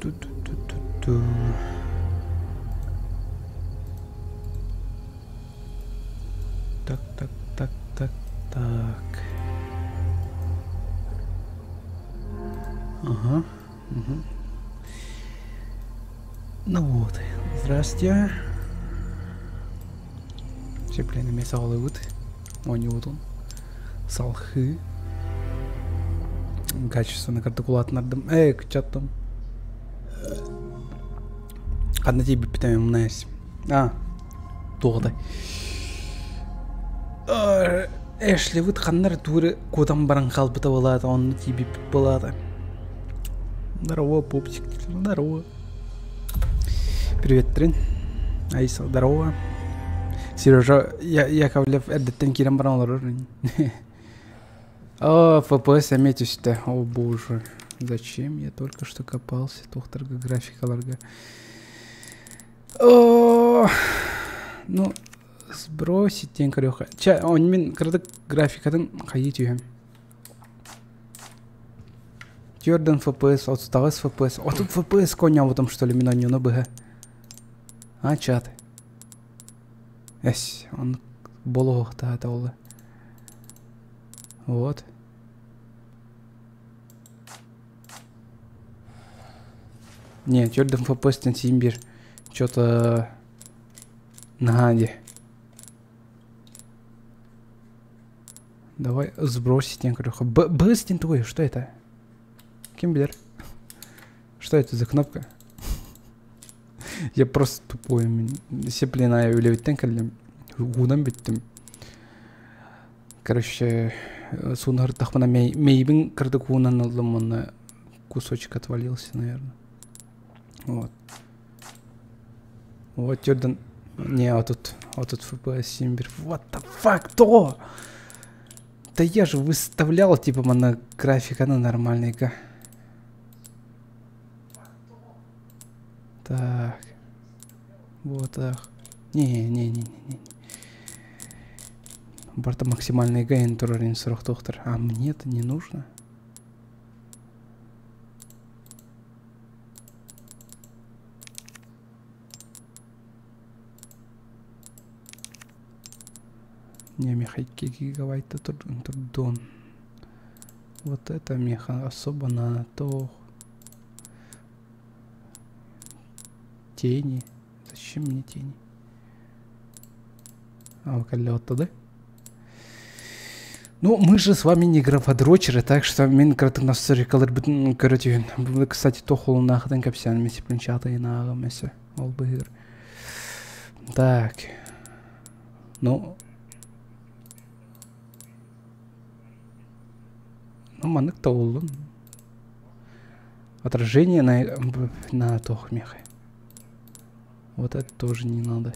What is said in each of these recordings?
Ту-ту-ту-ту-ту. Так, так, так, так, так. Ага. Угу. Ну вот. Здрасте. Сеплен эмиэ саҕалыыбыт. Оонньуубутун. Салхыы. Качественно кырдык улаатынардым. Эй, кыччаттым. Ханна тиийбиппит эмэ умнайс. А, туоҕатай. Эшливыт ханнар тууры куотан баран хаалбыта буолаата, онно тиийбиппит буолаата. Здорово, пупсик. Здорово. Приветтрин. Айса, здорово. Сережа Яковлев эрдэттэн киирэн баран олорор. О, ФПС эмиэ түстэ. О боже. Зачем я только что копался туохтарга графикаларга. О, ну, сбросить диэн көрүөххэ. Чэ, он мин кыратык графикатын хайыы түһэм. Тверден ФПС, 39 ФПС. Отут ФПС конньообутум, что ли, мин онньуну быһа. А, чат. Эс, он болуохтаата ол. Вот. Не, твердым ФПС тен син бир. Что-то наһаа дии. Давай сбросить диэн көрүөххэ. Б диэн тугуй? Что это? Ким билэр? Что это за кнопка? Я просто тупой. Дисциплина үлэбиттэн кэллим. Уунан бүттүм. Короче, суунарыттахпына мейбин кырдык уунан ыллым уонна кусочек отвалился, наверное. Вот. Вот Jordan. Не, а тут, а тут FPS 7 What the fuck, то? Да я же выставлял, типа, на график, она нормальненько. Так. Вот так. Не-не-не-не-не. Барта максимальный гейн турарин 40 . А мне это не нужно. Не, меха гигабайта турдун. Вот это меха особо на то. Тени. Зачем мне тени? А, да? Ну, мы же с вами не графодрочеры, так что мин кыратык настройкаларбытын көрөтүн. Кстати, тохолуннаахытын кэпсээн меси планшетайнааҕы месе. Ол быһыр. Так. Ну. Ну, маннык та. Отражение на тох мехе. Вот это тоже не надо.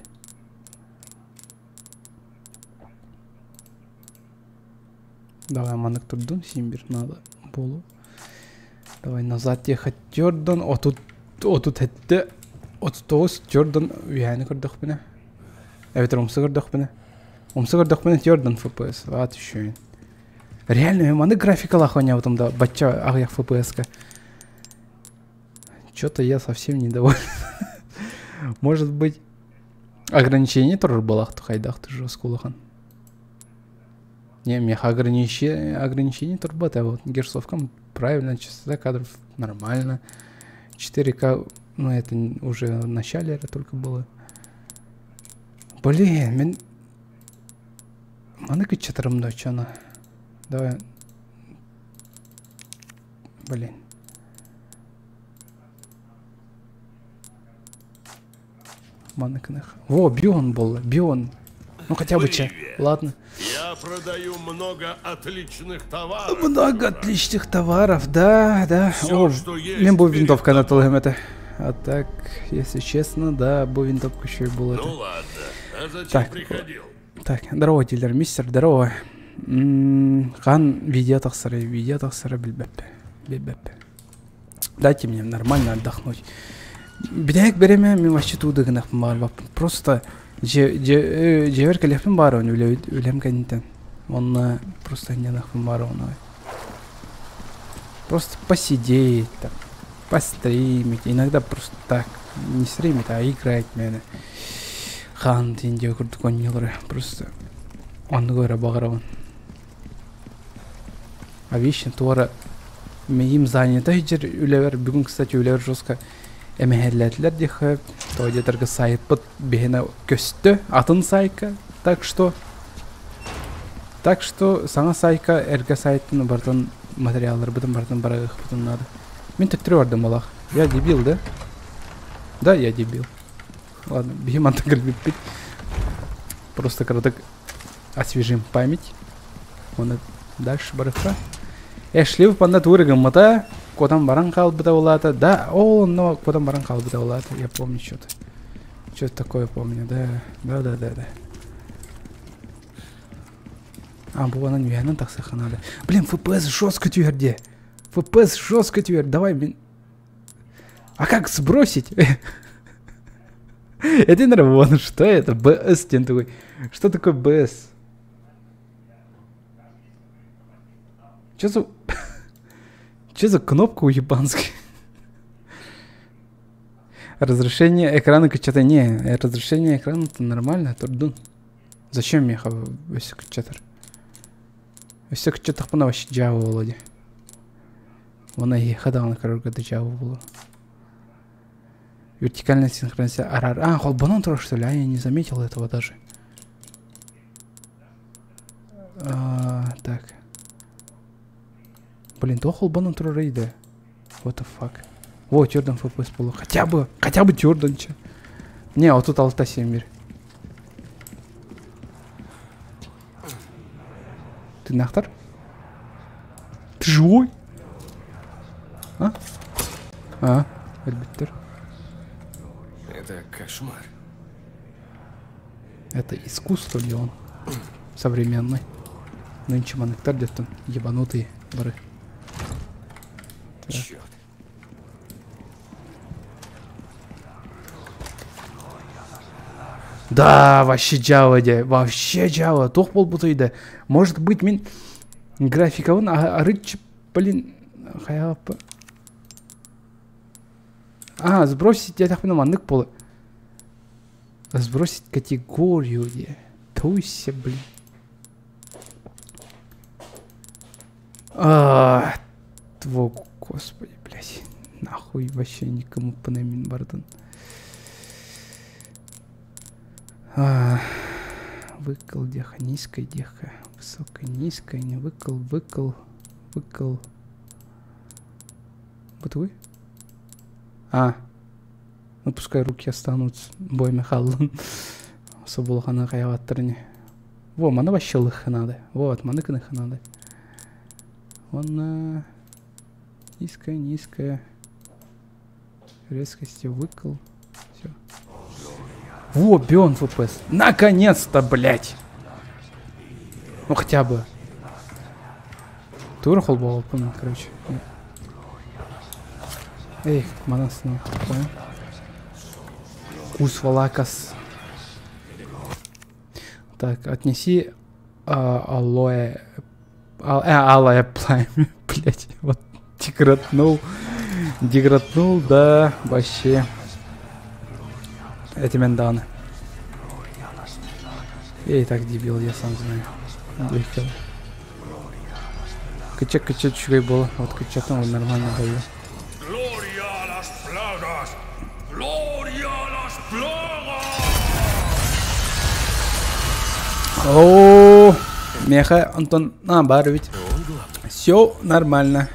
Давай маннык турдун син биир надо болу. Давай назад ехать Jordan. Отут отут этте. 39 Jordan үһэни көрдөхпүнэ. Эбэтэр умса көрдөхпүнэ. Умса көрдөхпүнэ Jordan FPS. Ат еще. Реально, маны графикалаах оонньообутум да бачча аҕыйах FPS-ка. Что-то я совсем недоволен. Может быть, ограничение тоже было, хайдах ты жестко улахан. Не, меха ограничение турбата, вот герцовкам правильно, частота кадров нормально. 4К, ну это уже в начале это только было. Блин, мин маны кыччатарым да чана. Давай. Блин. Маны Во, бион был, бион. Ну хотя бы че. Ладно. Я продаю много отличных товаров. Много отличных товаров, да, да. Всё, О, что есть мен бу перед винтовка тобой. на это. А так, если честно, да, бу винтовка еще и была. Ну ладно, а зачем Так. приходил? Так, здорово, дилер, мистер, здорово. Хаһан видео тахсарый, видео тахсара билбэппин. Билбэппин. Дайте мне нормально отдохнуть. Билек береме мен вообще тугу гыныахпын баҕарбаппын. Просто дьиэбэр кэлиэхпин баҕарабын үлэм кэнниттэн. Онно просто ненахпын баҕарабын. Просто посидеть там. Постримить. Иногда просто так. Не стримить, а играть, наверное. Хан диэн курдук оонньуулары. Просто оннугу эрэ баҕарабын. А вещи туора миим занята сылдьар үлэбэр бүгүн, кстати, үлэбэр жестко эмэһэллээтилэр диэххэ тоҕо диэтэргэ сайтпыт биһиэнэ көстө атын сайка так что саҥа сайка эргэ сайтын барытын материалларбытын барытын барыахпытын наада. Мин төттөрү бардым балах. Я дебил, да? Да, я дебил. Ладно, биһи мантан кэлбиппит. Просто кыратык освежим память. Оны дальше барыхха. Эшли панда тугу гыммыта, куотан баран хаалбыта улаата. Да, ол онно куотан баран хаалбыта улаата. Я помню что-то. Что-то такое помню, да. Да, да, да, да. А, бу онон үөһэнэн тахсыахха наада. Блин, FPS жестко түһэр дии. FPS жестко түһэр. Давай, блин. А как сбросить? Это вон, что это? БС диэн такой. Что такое БС? Что за... Что за кнопка уебанская? Разрешение экрана что-то не. Разрешение экрана это нормально, турдун. Зачем мне өссө кыччатар? Өссө кыччатахпына вообще дьаабы буолуо дии. Уонна эһиэхэ даҕаны көрөргө да дьаабы буолуо. Вертикальная синхронизация арар. А, холбонон турар, что ли? А, я не заметил этого даже. А, так. Блин, то холбонон турар да. What the fuck? Во, түөрт уон FPS было. Хотя бы түөрт уонча. Не, вот тут алта 7 мир. Ты нахтар? Ты живой? А? А, өлбүттэр. Это кошмар. Это искусство, Леон. Современный. Нынче манныктар где-то ебанутые бары. Черт. Да, вообще дьаабы дии. Вообще дьаабы. Туох буолбутай да. Может быть, мин графикабын арыч, блин, хайап. А, сбросить, я так понимаю, маннык буолла. Сбросить категорию дии. Туйся, блин. А, тво, господи, блядь. Нахуй вообще никому панамин бардын. А, выкол деха, низкая деха, высокая, низкая, не выкол, выкол, выкол. Вот вы? А, ну пускай руки останутся. Бой Михайлон. Собулхана хайаваттырни. Во, маны вообще лыха надо. Вот, маны кыныха надо. Он низкая, низкая. Резкости выкол. Все. Во, бион FPS. Наконец-то, блядь! Ну хотя бы. Тур холбол, понял, короче. Эй, манас, ну, понял. Кус валакас. Так, отнеси алоэ... алое пламя, блять, вот деграднул. Деграднул, да, вообще. Эти менданы. Я и так дебил, я сам знаю. Легко. Кача кача чугай было. Вот кача там нормально было. ¡Gloria a las plagas! ¡Gloria a las plagas! О, меха, Антон, а, бар ведь. Все нормально.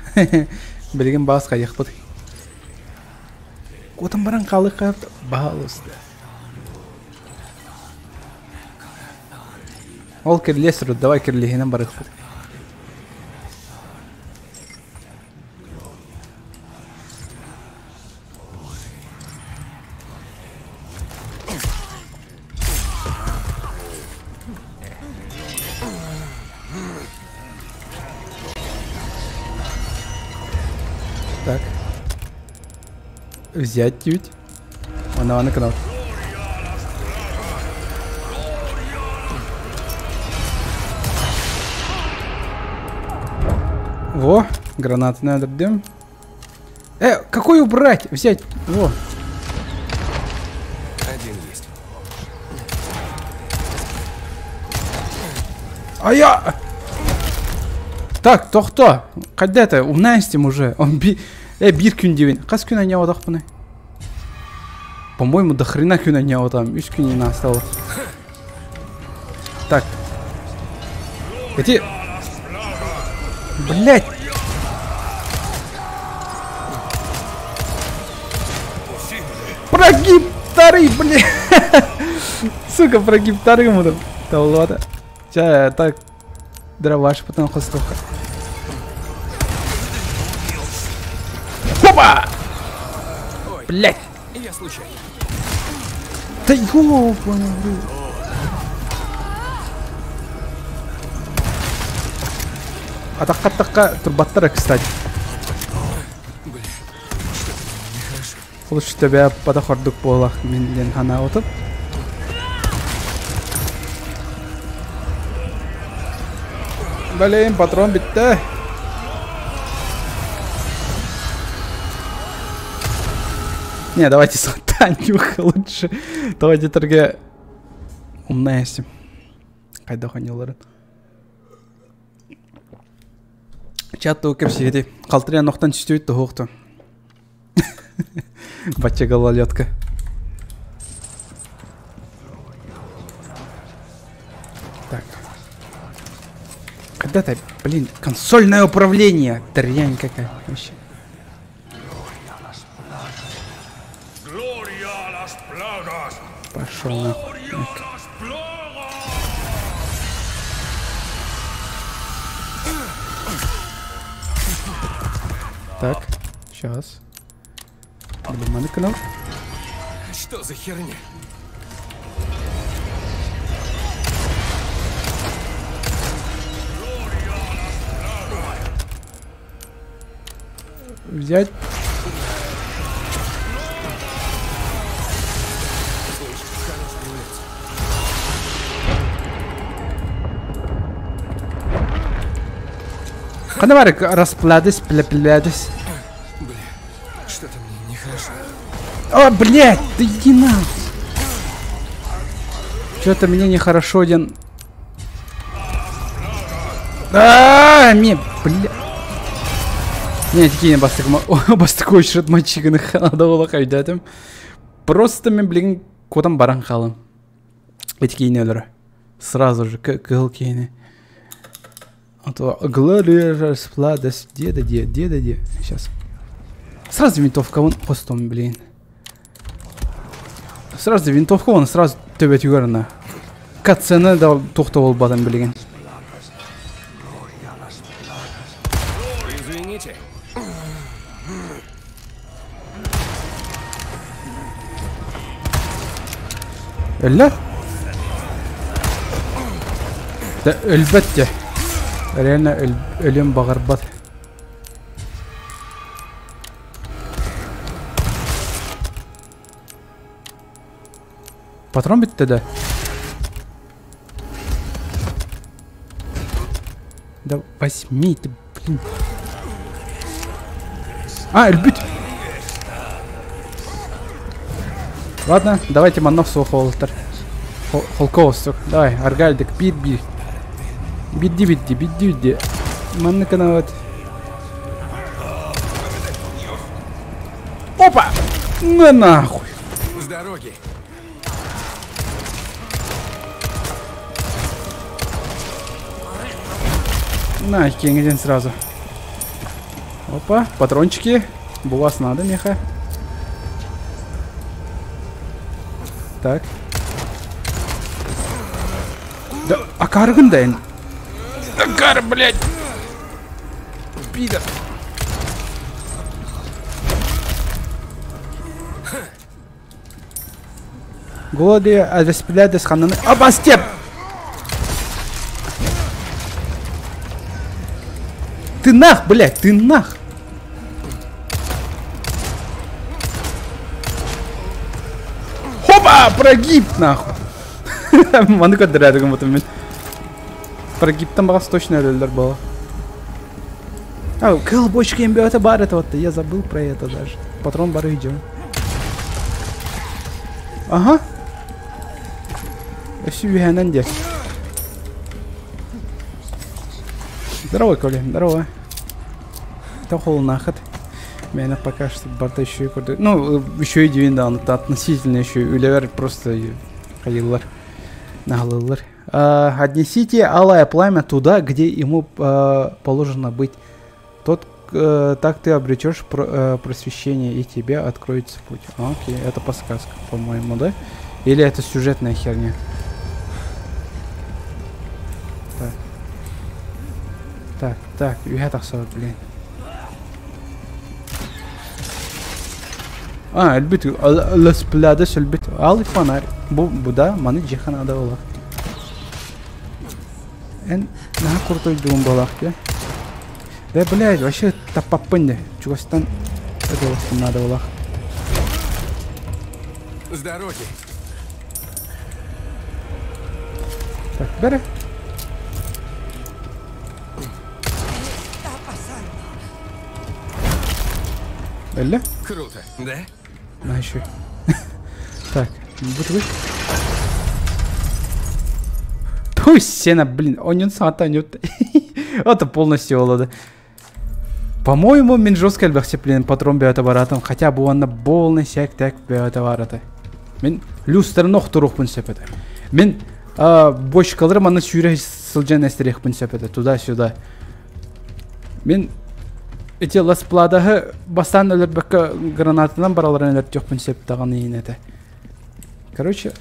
Билигин бас хайыхпыт. Куотан баран хаалык пожалуйста. Ол кирлес давай кирлехинен барыхпыт. Так. Взять ведь. Она на канал. Во, гранаты надо бдем. Какой убрать? Взять. Во. Один есть. А я... Так, тохто. Когда это? Умнаестим уже. Он би... Бир күн дебин. Қас күн айня одақ По-моему, до хрена күн айня одам. Үш күн не осталось. Так. Эти... Блять! Прогиб второй, блядь! Сука, прогиб вторым ему там. Сейчас, так, дроваш потом хостуха. Опа! Блять! Я случайно. Да ёбаный. Атаққа турбаттара, кстати. Лучше тебя подохордук болах мен хана отып. Блин, патрон битте. Не, давайте Танюха лучше. Давайте торге умная Қайда ханялары. Чат кепсиети. Қалтыря ноқтан түстөйт тоқты. Бача гололедка. Так. Когда-то, блин, консольное управление. Дрянь какая вообще. Пошел нахуй. Так, сейчас. Блин, канал. Что за херня? Взять. Қана распладыс, пля-плядыс. Бля, что-то мне нехорошо. О, блядь, да иди на. Что-то мне нехорошо, один. А, мне, бля. Не, такие бастык, бастык очередь мальчика надо было хайдатым. Просто мен, блин, котам баран қалым. Эти кейнелері. Сразу же, кыл кейні. А то Глория распладас, деда де, деда де. Сейчас. Сразу винтовка вон постом, блин. Сразу винтовка вон, сразу төбе түгәріна. Катсыны да тоқтау болбадан білген. Извините. Өллә? Да әлбәттә. Реально өлем бағарбат. Патрон битті да? Да возьми ты, блин. А, өлбүт! Ладно, давайте маннов суохолтар. Холковстук. Давай, аргальдик, бир-бир. Бидди-бидди, бидди-бидди. Манныка на вот. Опа! На нахуй! С дороги! На, один сразу. Опа, патрончики. Булас надо, меха. Так. Да, а каргын да Акар, блядь! Пидор! Глория распилядес хананы. Абастеп! Ты нах, блядь, ты нах! Хопа! Прогиб, нахуй! Маны кадырядыгым вот мен. Прогибтан бағасы точно өлелер бала. А, кыл бочка это бар это вот, я забыл про это даже. Патрон бары идем. Ага. Өссө үһэнэн де. Здорово, Коля, здорово. Это холнахат. Меня пока что барта еще и курды. Ну, еще и дивин да, относительно еще үлевер просто хайыллар. Нагалылар. Отнесите алое пламя туда, где ему положено быть. Тот, так ты обретешь просвещение, и тебе откроется путь. Окей, это подсказка, по-моему, да? Или это сюжетная херня? Так. Так, так, я так блин. А, элбит, лесплада сөлбит. Алый фонарь. Бу, бу да, маны жихан ада олақ. Эн, на крутой дум балах, да? Да, блядь, вообще тапаппын Чугастан это надо олах. С дороги. Так, бери. Элли? Круто, да? На еще. Так, будет вы. Пусть сена, блин, он не сатанет. Это полностью олады. По-моему, мен жестко элбэхсе, блин, патрон бэйэтэ баратым. Хотя бы он на полный сяк так бэйэтэ бараты. Мен люстраны охторуохпун сөп этэ. Мен бочкалары маны сүүрэ сылдьан эстэриэхпин сөп этэ. Туда-сюда. Мен эти ласпладаһы бастаан өлөрбөккө гранатынан бараларын өлөртүөхпүн сөп даҕаны иһин этэ. Короче,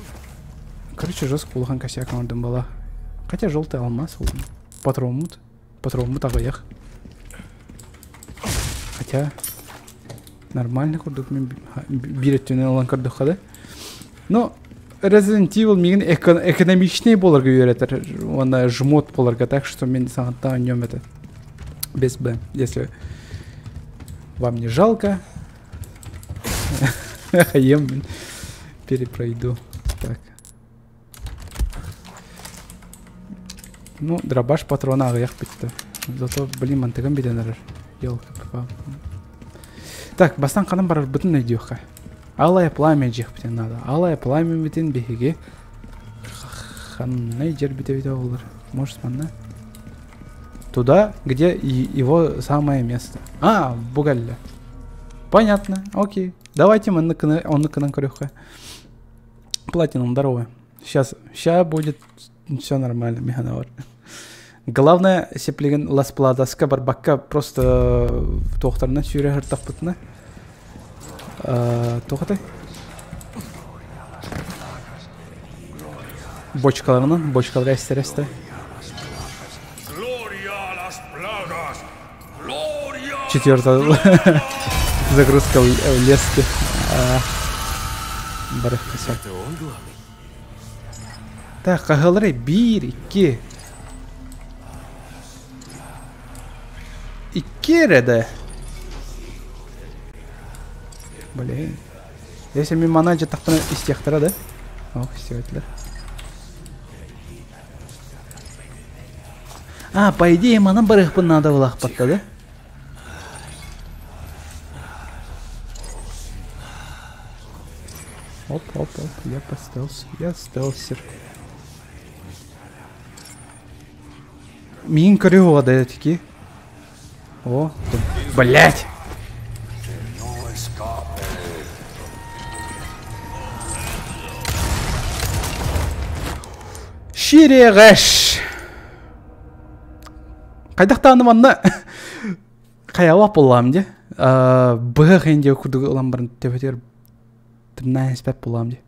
жестко улахан косяк оҥордум была. Хотя желтый алмаз ол. Патроммут. Патроммут аҕыйах. Хотя нормально курдук мен биир өттүнэн ылан көрдөххө да. Но Resident Evil миигин экономичней буоларга үөрэтэр уонна жмот буоларга, так что мин саҥаттан оонньуом этэ. Без Б. Если вам не жалко, ем перепройду. Так. Ну, дробаш патрона аҕыйах бүттэ. Зато, блин, мантыгым бүтэн эрэр. Ёлка. Так, бастан ханан барарбытын өйдүөххэ. Алое пламя дьиэхпитин надо. Алое пламя бүтүн биһиги ханнай дьэр бүтэ олар. Может, манна? Туда, где его самое место. А, бугалля. Понятно, окей. Давайте мы онныкынан көрүөххэ. Платинум, здорово. Сейчас, ща будет все нормально, механавар. Главное, сеплеген ласпладаска барбакка просто туохтарынан сүүрэ сыртахпытына. Туохатай? Бочкаларынан, бочкалар эстер-эстер. Четвертая загрузка в леске. Барах косяк. Это он главный? Так, хаһалары биир, икки. Икки эрэ да. Блин. Если мин манан дьаттахпына истиэхтэрэ да? Ох, истиэхтэрэ. А, по идее, манан барыахпын надо булаахпатта да? Оп, оп, оп, я постелся, я стелсер. Мин көрүө да таки. О, блять! Ширегэш! Хайдахтааны манна хайалап буллаам де. Быһа хэнде курдук ылан баран төбөтүгэр тымнаан испэт буллаам де.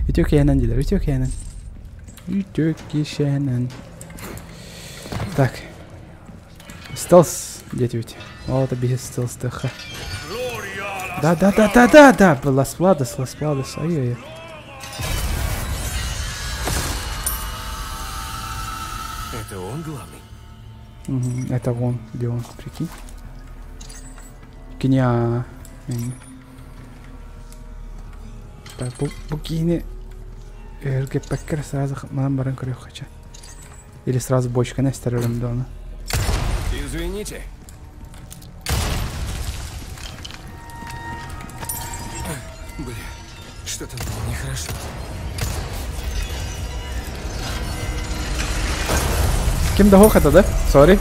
Үтүө кээнэн дилер, үтүө кээнэн. Үтүө кишэнэн. Так. Стелс где ведь? О, это без стелс ТХ. Да, да, да, да, да, да, Лас Владос, Лас Владос, ай-яй-яй. Это он главный? Угу, это он, где он, прикинь. Киня. Так, букини. РГ сразу манан баран көрүөх хочу. Или сразу бочка на старом дома. Извините. Бля, что-то мне нехорошо. Ким да хоқ да? Sorry.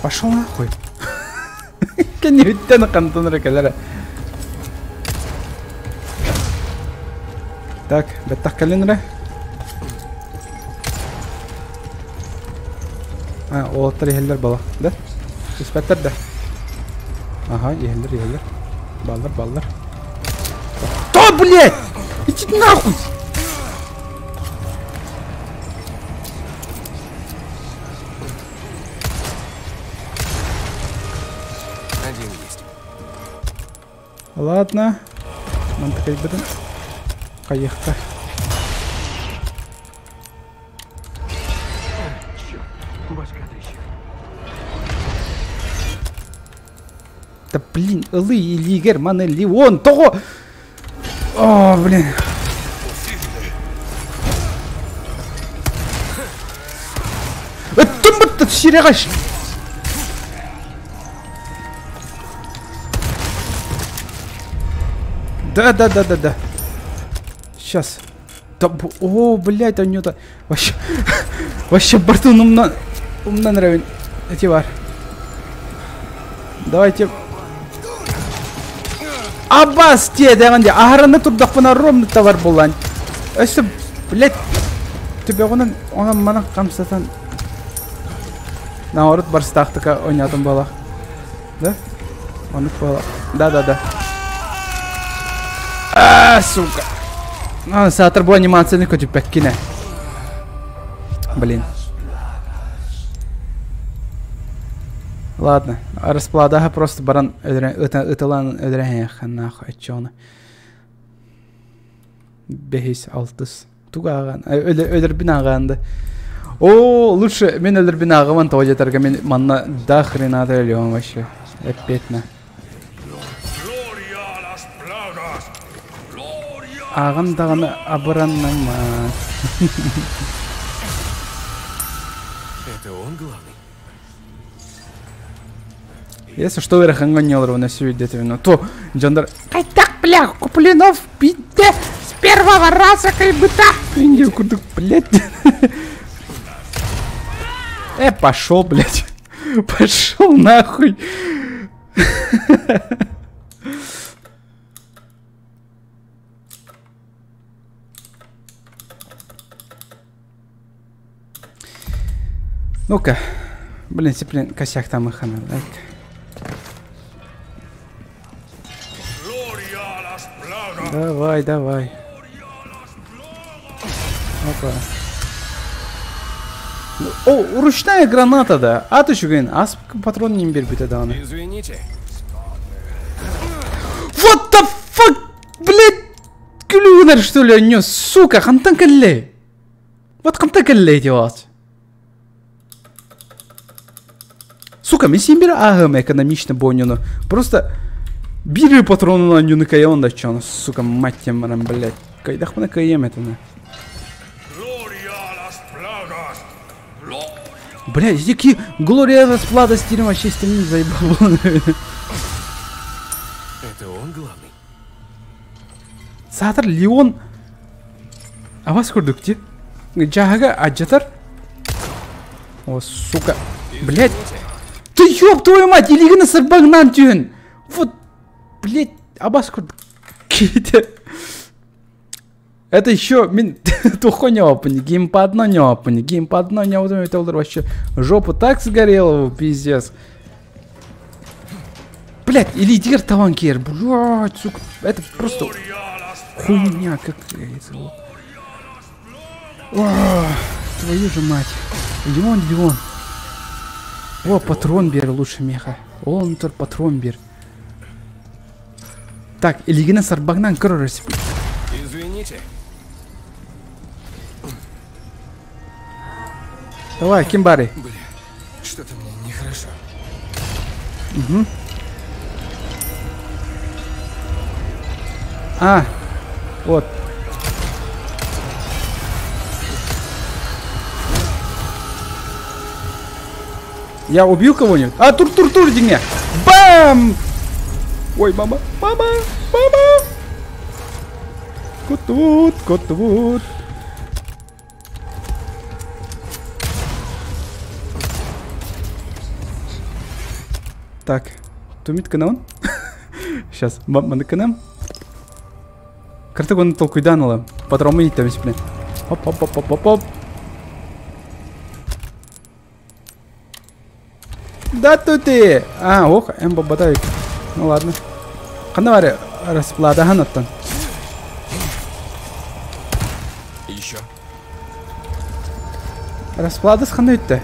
Пошел нахуй. Кэнниттэн хантан кэлэрэ. Так, бэттэх кэлин А, уолаттар иһэллэр бала, да? Түспэттэр да? Ага, иһэллэр, иһэллэр. Баллар, баллар. Кто, блядь? Иди нахуй! Один есть. Ладно. Мантыкайбытын. Кайыққа. Черт, башка трещит. Да блин, ылы илигер, маны Леон, того! О, блин. Өттім бітті, сирегаш! Да, да, да, да, да. Сейчас. Да, о, блядь, у него-то вообще, вообще бартын умна, умна нравен. Эти бар. Давайте. Аббас те, дегенде, ахараны турдақпына ровно товар болан. Өсі, блядь, тебе онан, онан мана қамсатан. Наоборот, барстақтыка ойнатын бала. Да? Оны бала. Да, да, да. А, сука. А, сатыр бу анимацияны көтүппэккине. Блин. Ладно, расплада просто баран ытылан өдөрө нахуй отчону. Бехис алтыс. Тугаган. Өлөрбүн агаанды. О, лучше мен өлөрбүн агаман того жетерге мен манна до хрена төлөм вообще. Эппетне. ¡Gloria a las plagas! ¡Gloria! Агам даганы абыраннаман. Это он главный? Если что, верханга не на всю вино. То, Джандар. Кайтак, бля, Куплинов, пиде с первого раза кайбыта. Не, куда, блядь. Пошел, блядь. Пошел нахуй. Ну-ка. Блин, блин, косяк там их она. Давай, давай. Опа. О, ручная граната, да. А ты что, говорит, ас патрон не бер бит да. Извините. What the fuck, блядь? Күлүгүнэр что ли, не, сука, хантан кэллэ. Вот хантан кэллэ делать. Сука, мен сен бер агым экономично бойнюну. Просто бери патрону на нюну кайон да чё, сука, мать тем, блядь. Кайдах мы на каем это на. Бля, дикие Глория расплата стилем вообще стилем заебал. Это он главный. Сатыр Леон. А вас курдукти? Джага аджатар? О, сука. Блять. Ты ёб твою мать, или на сарбагнан тюн. Вот, блять, абас курдукти. Это еще мин тухо не опани, геймпад не опани, геймпад не опани, это вообще жопу так сгорела, пиздец. Блять, или дир таванкер, блять, сука, это просто хуйня какая-то. О, твою же мать. Леон, Леон. О, патрон бер лучше меха. Он тур патрон бер. Так, или сарбагнан кророс. Извините. Давай, Кимбари. Бля, что-то мне нехорошо. Угу. А, вот. Я убил кого-нибудь? А, тур-тур-тур, деңе! Бам! Ой, мама, мама, мама! Кутут, кутут. Так, тумит канал. Сейчас, маны канам. Картык оны толкуйдан ала. Патромы итебез блин. Хоп, хоп, хоп, хоп, хоп. Да тут и. А, ох, эм бабатай. Ну ладно. Ханна бар расплада ханаттан. Еще. Расплада ханна үтте.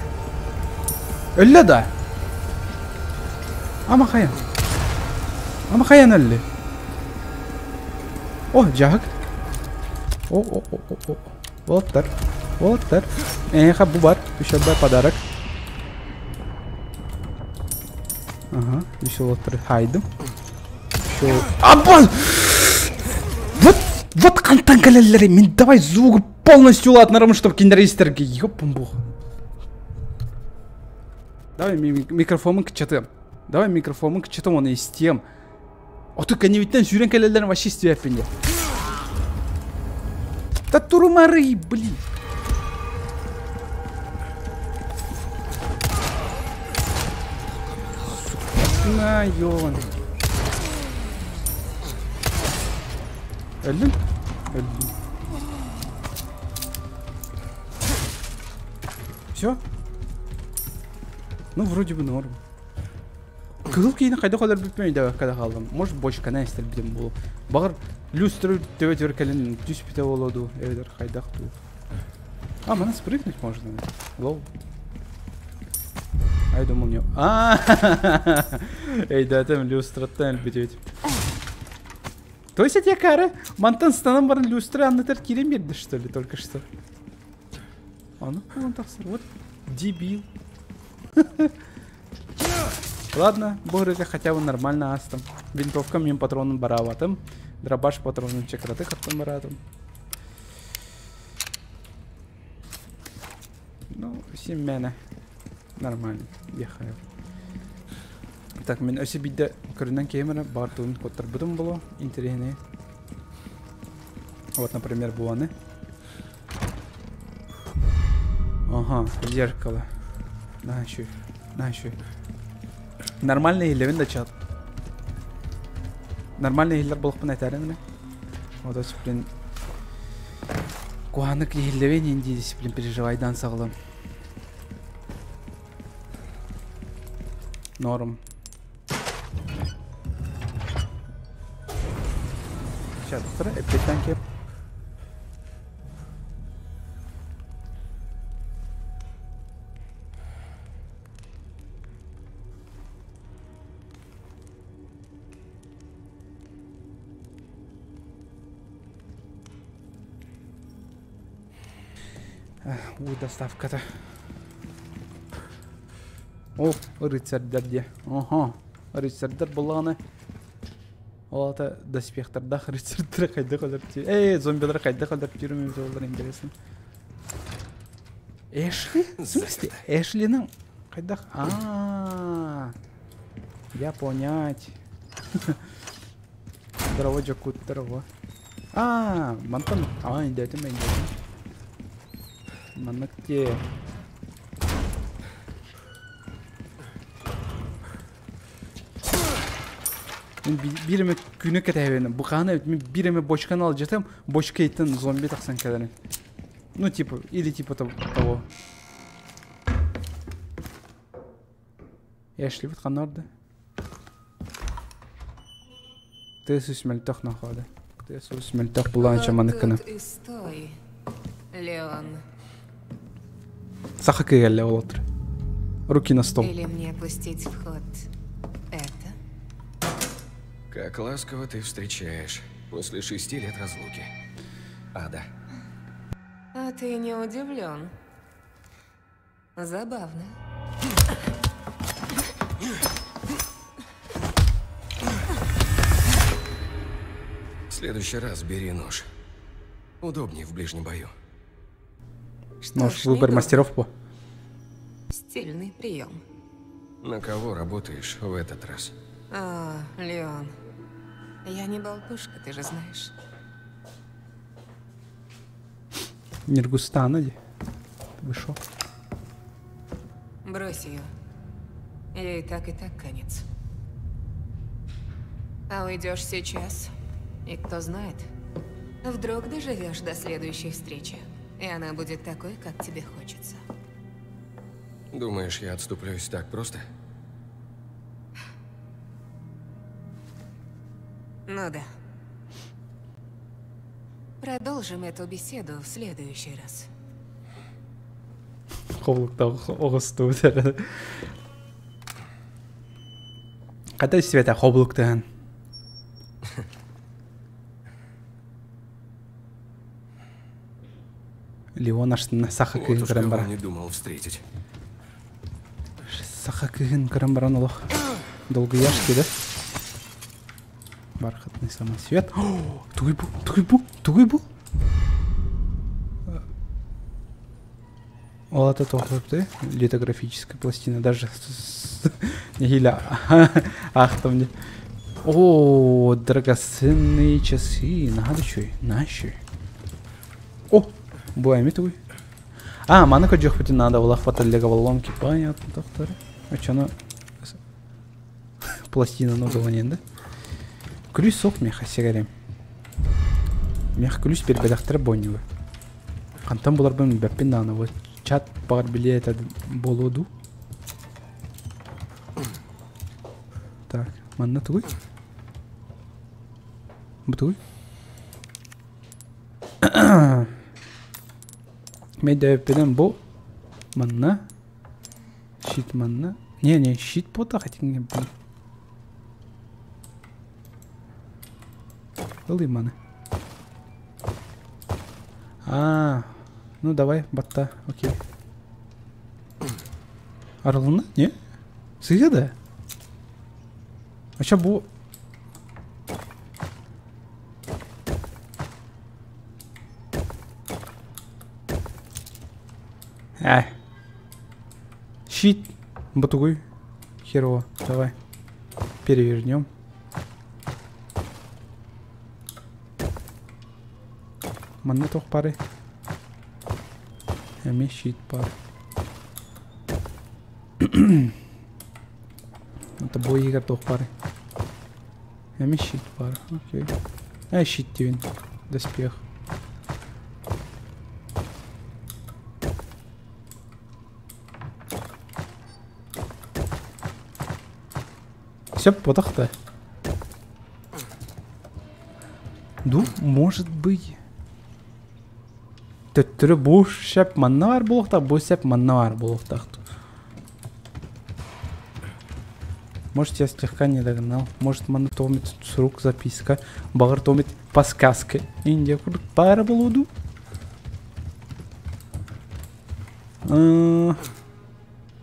Өллө да. Ама хаян. Ама хаян өллө. О, жахык. О, о, о, о, о. Волоттар. Волоттар. Эха, бу бар. Еще бар подарок. Ага, еще волоттар хайдым. Еще... Абан! Вот, вот кантан калеллери. Мен давай звук полностью ладно, чтобы киндеристерге. Ёпом бог. Давай микрофонын кычатым. Давай микрофонын кычатым, оны истем. Оту кеневиттен сүйрен келелерин вообще истебеппин. Да турумары, блин. На, ёлан. Өлдүн? Өлдүн. Все? Ну, вроде бы норм. Кызыл кейini кайда калар бүтмөй да када калдым. Может, бочканы эстер битем болу. Багыр люстру төбө келин түс бите болоду. Эвдер хайдак ту. А, мана спрыгнуть можно. Лол. А я думал, не. А, эй, да, там люстраттан битет. То есть эти кары мантан станам барын люстра аннатар кирем берди, что ли, только что. А ну, вон так, вот дебил. Ладно, Борика хотя бы нормально астам. Винтовка мне патроном бараватым. Дробаш патроном чекраты хаттым баратым. Ну, семена. Нормально, ехаю. Так, мен өсі бидді көрінен кеймері бартуын коттар бұдым болу. Интересный. Вот, например, буаны. Ага, зеркало. На еще, на еще. Нормальный хиллевин да чат. Нормальный хиллер болықпын айтарым. Вот осы, блин. Куанық хиллевин инди дисциплин переживайдан сағылым. Норм. Сейчас, эппеттен кеп. У, доставка-то. О, рыцарьдар де. Ага, рыцарьдар буланы. Ол это доспехтардах рыцарьдар хайда халар. Эй, зомбилар хайда халар тюрьме олар интересно. Эшли? В смысле? Эшлиның хайдах? А, я понять. Здорово, Джакут, здорово. А, мантан. А, индетим, индетим. Манакте. Биреме күнү кетебени. Буканы мен биреме бочканы алып жатам, бочка итин зомби таксан келерин. Ну типа, или типа того. Эшли вот ханорды. Ты сусмельтах находы. Ты сусмельтах буланча маныкына. Леон. Саха кыгелле олотыр. Руки на стол. Или мне пустить в ход это? Как ласково ты встречаешь после 6 лет разлуки. Ада. А ты не удивлен? Забавно. В следующий раз бери нож. Удобнее в ближнем бою. Что Нож, ж, выбор не мастеров по. Стильный прием. На кого работаешь в этот раз? О, Леон. Я не болтушка, ты же знаешь. Нюргустана дии. Вышел. Брось ее. Ей так и так конец. А уйдешь сейчас, и кто знает, вдруг доживешь до следующей встречи, и она будет такой, как тебе хочется. Думаешь, я отступлюсь так просто? Ну да. Продолжим эту беседу в следующий раз. Хобулуктаах оҕустубут эрэ. Хата истибэтэ хобулуктаһан. Леон астына саха Вот кыыһын уж көрөн кого баран. не думал встретить. Саха кыыһын көрөн баран олох долгуйаш киирэр. Бархатный самоцвет. Тугуй бу, тугуй бу, тугуй бу. Ол ата тоҕо литографическая пластина даже нэһиилэ аахтым дии. О, драгоценные часы. Надо чуй, нащо. О, бу эми тугуй. А, маны көрдөхпүтүн надо было хватать для головоломки. Понятно, доктор. Очону пластинаны удалонен да? Күлүс суох миэхэ сигарем. Миэхэ күлүс биэрбэтэхтэрэ буонньуга. Хантан буларбын билбэппин даҕаны вот чат баҕар билиэ этэ буолуо дуу. Так, манна тугуй? Бу тугуй? Мэйдээбиппинэн бу манна щит манна. Не-не, щит буолтах этиҥҥэ бу. Ылый маны. А, ну давай, батта, окей. Арылына? Не? Сыһа да? Ача бу Э. Щит. Батугуй. Херово. Давай. Перевернем. Манна туох баарый? Эмиэ щит баар. Это бу иһигэр туох баарый? Эмиэ щит баар. Окей. Э, щит диибин. Доспех. Сөп буотах да? Ду, может быть. Төттөрү бу шәп манна бар буолуохтаах, бу сэп манна бар буолуохтаах. Может, я слегка не догнал. Может, манна томит сурук записка. Баҕар томит подсказка. Индия курдук пара буолуо дуу?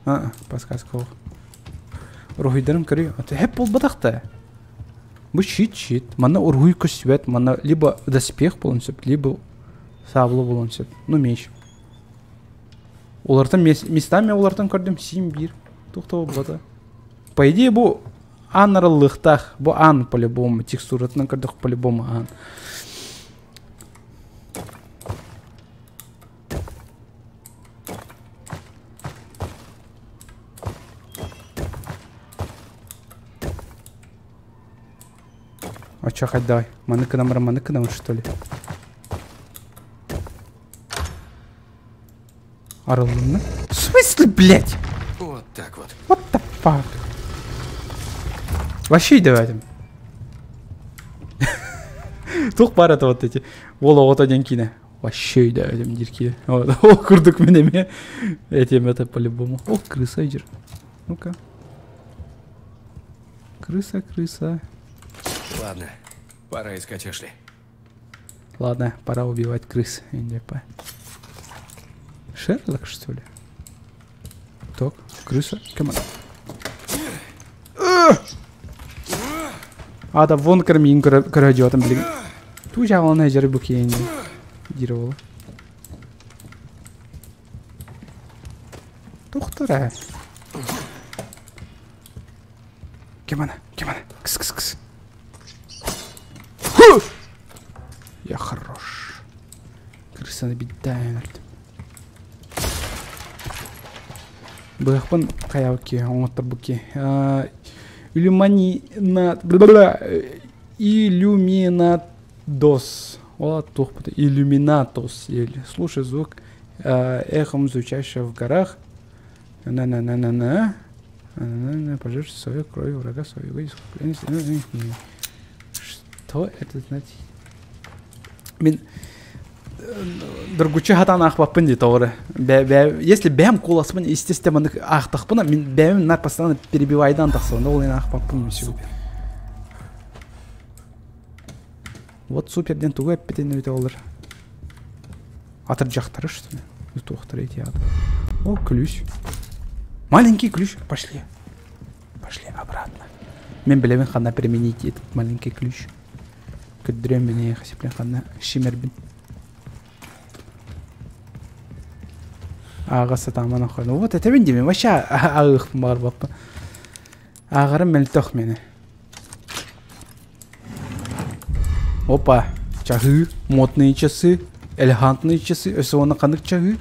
А, подсказка ол. Уруһуйдарын көрүй. Хэп буолбатах да. Бу щит щит. Манна уруһуй көстүбэт. Манна либо доспех буолуон сөп, либо саблы буолуон сөп. Ну, меч. Олартан местами олартан көрдүм син биир. Туох буолбата. По идее, бу аан арыллыахтаах. Бу аан по-любому. Текстуратынан көрдөх по-любому аан. А чё, хоть давай. Маны кынамыр, маны кынамыр, что ли? Арыллынна? В смысле, блядь? Вот так вот. What the fuck? Вообще давай. Тух бар это вот эти. Ол оҕото диэн киинэ. Вообще өйдөөтүм диир киинэ. Ол курдук мин эмиэ этим это по-любому. О, крыса идет. Ну-ка. Крыса, крыса. Ладно, пора искать Эшли. Ладно, пора убивать крыс. Индипа. Шерлок, что ли? Так, крыса, come on. А, да вон кормин крадет, блин. Тужа он эжер букени. Дирола. Доктора. Ким ана? Ким ана? Кыс кыс кыс. Ху! Я хорош. Крысаны биддаан өлдүм. Быахпын хайабыт оҥотторбут ки. Иллюмани на Иллюминатос. О, туох Иллюминатос. Слушай звук эхом звучащего в горах. На-на-на-на-на. На-на-на, пожалуйста, свою кровь врага своего искупления. Что это значит? Мин доргуччу хатан аахпаппын дии тоҕо Если бэйэм куоласпын естественно маннык аахтахпына мин бэйэм нар постоянно перебивайдан тахсабын ол иһин аахпаппын супер. Вот супер диэн тугу эппитин эбитэ олор. Атырдьахтары что ли? Туохтары эти О, ключ. Маленький ключ. Пошли. Пошли обратно. Мен билэбин ханна применить этот маленький ключ. Көрдөрүөм мин эйиэхэ сиплэн ханна шимэрбин. Ааҕа сатааман охойно. Вот этэбин диэбин. Вообще ааҕыахпын баҕарбаппын. Ааҕарым мөлтөх мені. Опа, чаһыы, модные часы, элегантные часы, өссө уонна ханнык чаһыы?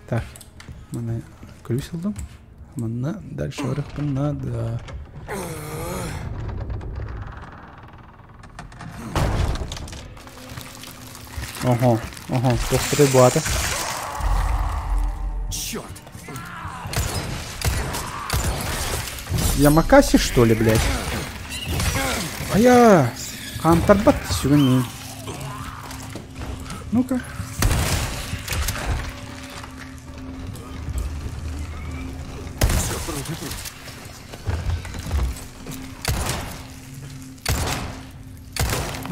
Так, маны ключ ылдым. Манна дальше барыахпын надо. Ого, ого, туохтарый буата. Черт! Ямакаси, что ли, блядь? А я... Хаамтарбат сүгүн миин. Ну-ка.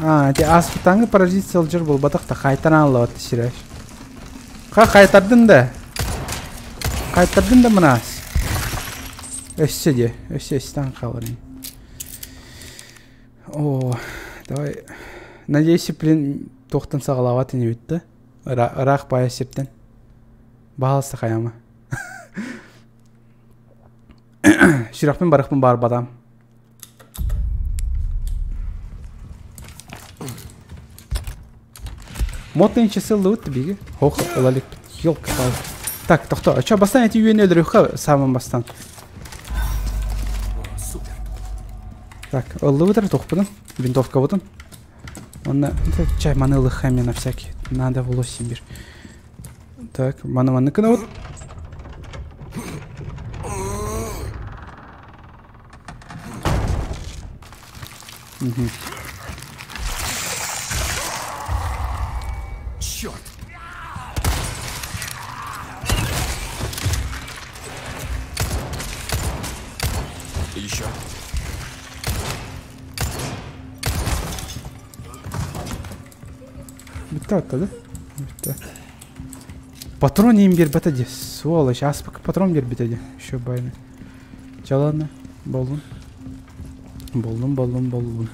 А, ити ааспытааҥҥы паразит сылдьар буолбатах да хайтаран аллабат сирэ. Ха хайтардын да. Хайтардын да мынаас. Өссө де, өссө өстөн хаалар. О, давай. Надеюсь, блин, туохтан саҕалаабат инибит да. Ыраах баайа сиртэн. Баһаалыста хайама. Сүрэхпин барыхпын баарбатам. Модные часы ыллыбыт биги. Ох, ыла иликпит. Ёлка-палка. Так, тохто. А чё, бастан эти үйэни өлөрүөххэ самын бастан. Супер. Так, ыллыбыт эрэ туохпутун, винтовкабытын. Онно чай маны ылыхха эмиэ на всякий. Надо было Сибирь. Так, маны маннык гынабыт. Угу. Черт! Еще. Бүттэ атта да? Бүттэ. Патрон им биэрбэтэ дии. Сволочь, аспак патрон биэрбитэ дии. Еще байны. Чэ ладно, боллун. Боллун, боллун, боллун.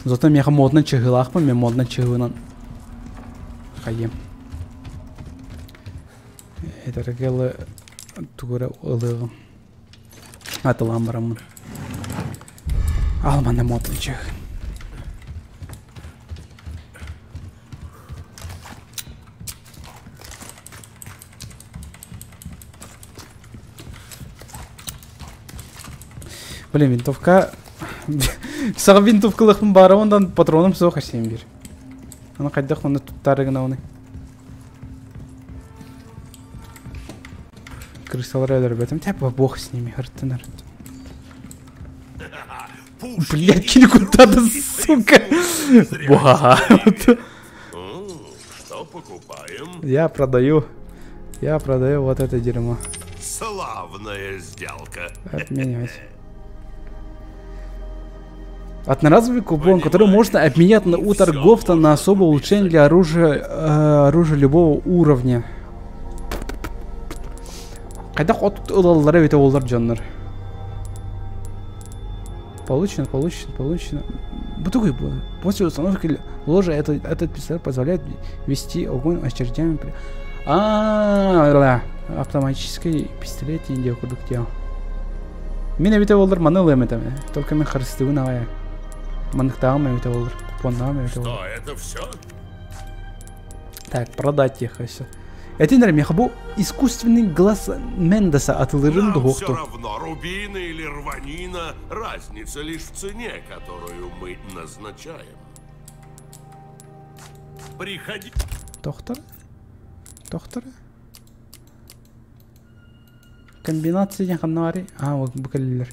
Зато миэхэ модно чыһыылаахпын, мен модно чыһыынан хайыам. Этэргэ тугу эрэ ылыаҕым. Атылаан бараммын. Ал манна модно чыһыы. Блин, винтовка... Саҕа винтовкалыахпын баара онтон патроным суох эсиэн биир. Аны хайдах онно туттаары гынабыный? Крысалары өлөрбөтүм. Типа бог с ними, ырыттын ырыт. Блядь, кини куттаата, сука! Буха. Что покупаем? Я продаю. Я продаю вот это дерьмо. Славная сделка. Обменять. Одноразовый купон, который можно обменять на, у торговца на особое улучшение для оружия, оружия любого уровня. Хайдах от ылаллара эбитэ буоллар дьоннор. Получено, получено, получено. Бу тугуй бу? После установки ложа этот, этот пистолет позволяет вести огонь очередями. А, да. Автоматический пистолет диэн курдук диэн. Мин эбитэ буоллар маны ылыам этэ. Только мин харыстыыбын аҕай. Манныктааҕым эбитэ буоллар. Купоннааҕым эбитэ буоллар. Что, это все? Так, продать их все. Этин эрэ миэхэ бу искусственный глаз Мендеса атылырын Нам все дуһуохту. равно, рубина или рванина, разница лишь в цене, которую мы назначаем. Приходи. Доктор? Доктор? Комбинация диэн ханна баарый? А, вот бу кэллилэр.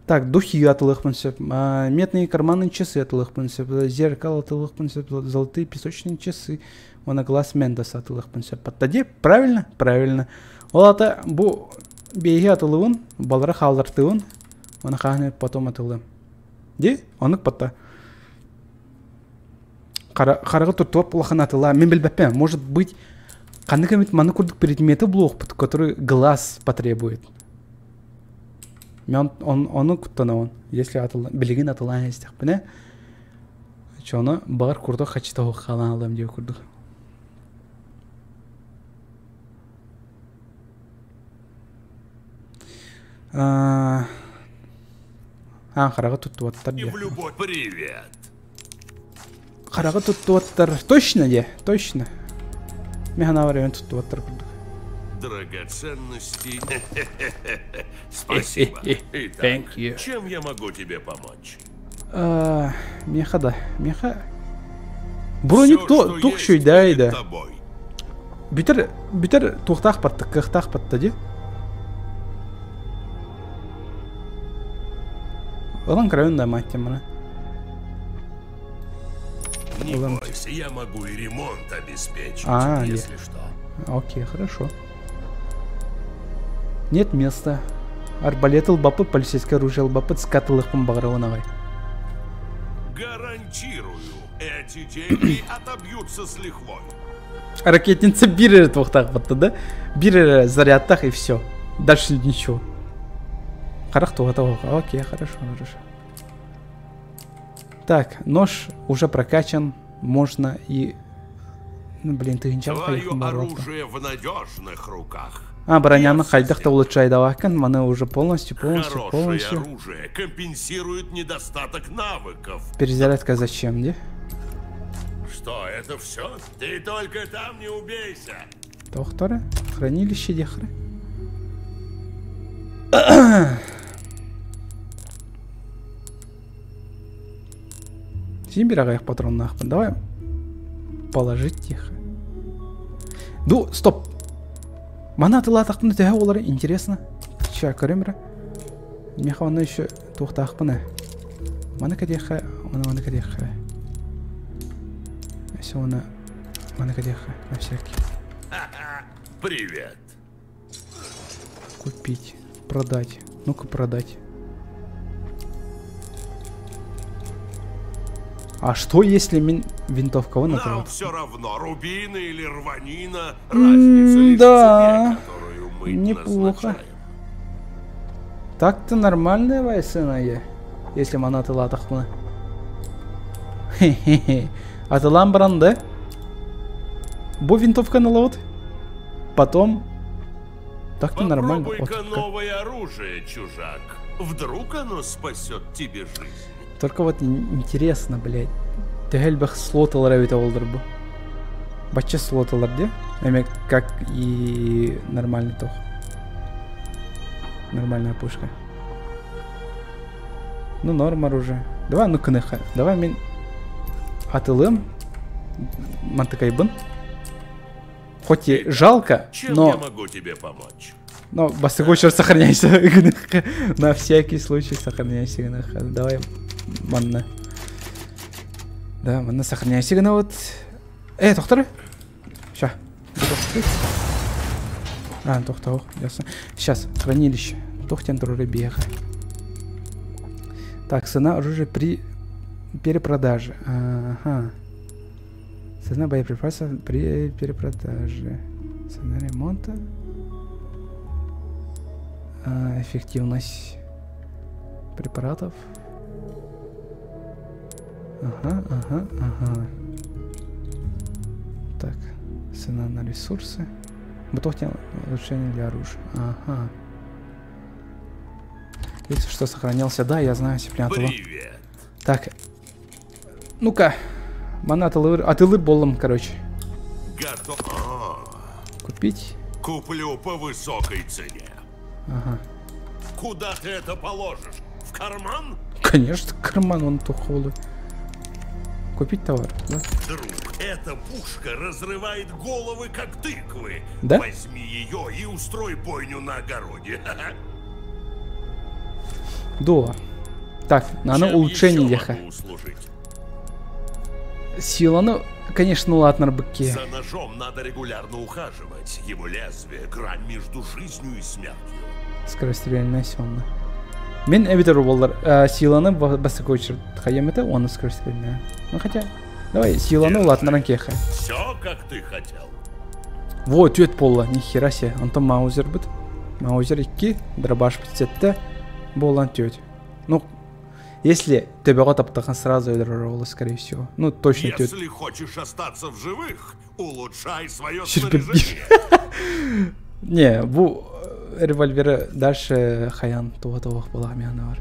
Так, духи атылыахпын сөп, медные карманные часы атылыахпын сөп, зеркало атылыахпын сөп, золотые песочные часы, уонна глаз Мендес атылыахпын сөп. Паттади, правильно? Правильно. Ол ата бу биэһи атылыбын, балара хааллартыбын, уонна хаһан потом атылыам. Ди, оннук батта. Хараҕы туттуоп улахан атылаа. Мин билбэппин, может быть, ханнык эмит маны курдук предметы булуохпут, который глаз потребует. Мен он, ону куттанабын. Если атыла, билигин атылаан истэхпинэ, чону баҕар курдук хачыта хаалан алыам диэ курдук. А, хараҕы туттубаттар И диэ. в любой... Привет. Хараҕы туттубаттар. Точно диэ, точно. Мен санаабар эбэн туттубаттар курдук. Драгоценности. Спасибо. Итак, Thank you. чем я могу тебе помочь? А, Меха да, меха. Броник Всё, то что тух есть шүйдәй перед да. тобой. Бүтэр бүтэр туохтаах баттык, кыахтаах батта дии. Ылан көрөбүн да мать маны. Не Ылан. бойся, я могу и ремонт обеспечить, А, если что. Окей, хорошо. Нет места. Арбалет ылбаппыт, полицейское оружие ылбаппыт, скат ылыахпын баҕарабын аҕай. Гарантирую, эти деньги отобьются с лихвой. Ракетница биир эрэ туохтаах батта да? Биир эрэ зарядтаах и все. Дальше ничего. Харах туһата Окей, хорошо, хорошо. Так, нож уже прокачан. Можно и... Ну, блин, ты Твое оружие в надежных руках. А, броняны Я всё хайдах да сделаю. улучшайдавакын, маны уже полностью, полностью, Хорошее полностью. оружие компенсирует недостаток навыков. Перезарядка зачем, де? Что, это все? Ты только там не убейся. Доктора? Хранилище дехры. Син бир аҕыйах патроннаахпын. Давай положить тихо. Ну, стоп. Маны атылаатахпына төһө буолара интересно. Ща көрөм эрэ. Миэхэ онно еще туохтаахпын ээ. Маны кэтиэххэ, оны маны кэтиэххэ. Өссө оны маны кэтиэххэ, на всякий. Привет. Купить, продать. Ну-ка продать. А что если мин винтовка Нам на все равно, рубина или рванина, разница лишь в да. цене, которую мы Неплохо. назначаем. Так-то нормальная вайсына я. Если маны атылаатахпына. Хе-хе-хе. Атылаан баран да? Бу винтовканы ылабыт. Потом... Так-то нормально. Попробуй-ка Вот как. новое оружие, чужак. Вдруг оно спасет тебе жизнь. Только вот интересно, блядь. Төһө элбэх слот ылар эбитэ буоллар бу. Бачча слот ылар дии. Эми как и нормальный тох. Нормальная пушка. Ну, норм оружие. Давай, ну кыныха. Давай мин атылым. Мантыкайбын. Хоть и жалко, Чем но... я могу тебе помочь? Но бастакы очередь сохраняйся. На всякий случай сохраняйся. Давай, манна. Да, манна сохраняйся. Гына вот. Э, доктор. Ща. А, доктор, ясно. Сейчас, хранилище. Тохтен бега. Так, цена оружия при перепродаже. Ага. Цена боеприпасов при перепродаже. Цена ремонта. А, эффективность препаратов. Ага, ага, ага. Так, цена на ресурсы. Бутылки улучшение для оружия. Ага. Если что, сохранялся. Да, я знаю, Сеплятова. Привет. Так. Ну-ка. Мана атылыр, атылыр болом, короче. Готов. Купить. Куплю по высокой цене. Ага. Куда ты это положишь? В карман? Конечно, карман он тухолы. Купить товар, да? Друг, эта пушка разрывает головы, как тыквы. Да? Возьми ее и устрой бойню на огороде. Дуа. Так, на Чем улучшение еще еха. могу услужить? Сила, ну, конечно, ладно, быки. За ножом надо регулярно ухаживать. Его лезвие — грань между жизнью и смертью. Скорострельная сонна. Мен эбитер болар силаны басты очередь хаем это он скорострельная. Ну хотя, давай силаны ладно кеха. Все, как ты хотел. Во, тюет пола, нихера себе. Антон маузер бит. Маузер 2, дробаш битсетте, болан тюет. Ну, если тебя таптахан сразу өлөрөр скорее всего. Ну, точно тюет. Если хочешь остаться в живых, улучшай свое Щербет. снаряжение. Не, бу револьверы дальше хаян туға была бар.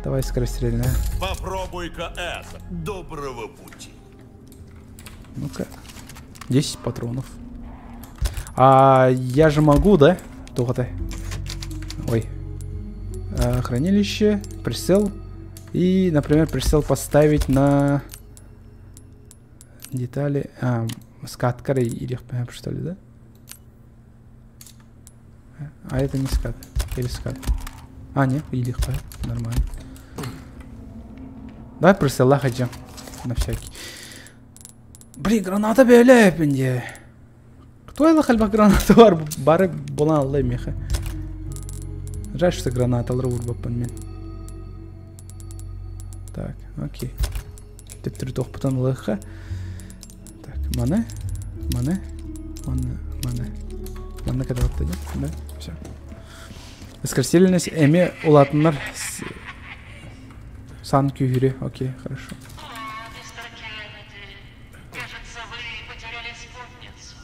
Давай скорострельная. Попробуй-ка это. Доброго пути. Ну-ка. 10 патронов. А я же могу, да? Туға-то. Ой. Хранилище, прицел. И, например, прицел поставить на детали. А, скаткары или что ли, да? А это не скат. Или скат. А, нет, или нормально. Давай прицел хотя. На всякий. Блин, граната бэлэпинде. Кто это хальба граната бар бары була алла меха. Жаль, что граната мен. Так, окей. Тептір тоқпытан лыха. Так, маны, маны, маны, маны. Маны когда вот да? Все. Скорострельность эме улатыннар сан күйірі. Окей, хорошо. О, мистер Кеннеди, кажется, вы потеряли спутницу.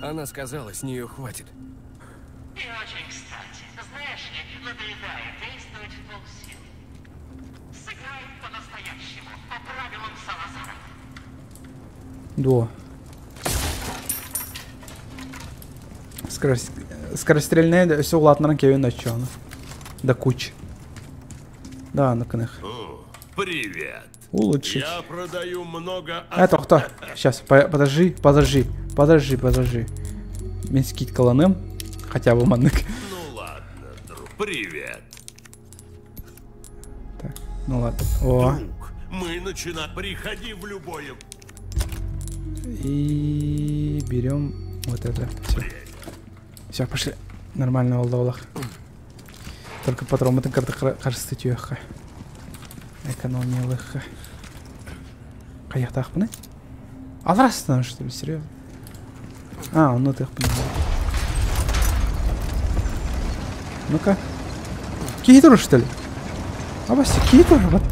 Она сказала, с нее хватит. И очень кстати. Знаешь ли, надоедает действовать в полсилы. Сыграй по-настоящему, по правилам Салазара. До. Скорострельная все улатыннар кевин очону. Да куча. Да, ну-ка нах. О, привет. Улучшить. Я продаю много... Это кто? Сейчас, подожди, подожди, подожди, подожди. Мен скидкаланым. Хотя бы маннык. Ну ладно, друг. Привет. Так, ну ладно. О. Друг, мы начинаем. Приходи в любое... И берем вот это. Все. Все, пошли. Нормально, олдолах. Только патрон это карта кажется тюха. Экономия лыха. Каяктахпны? Алрастан, что ли, серьезно? А, он их Ну-ка. Кейтур, что ли? Абасти, кейтур, вот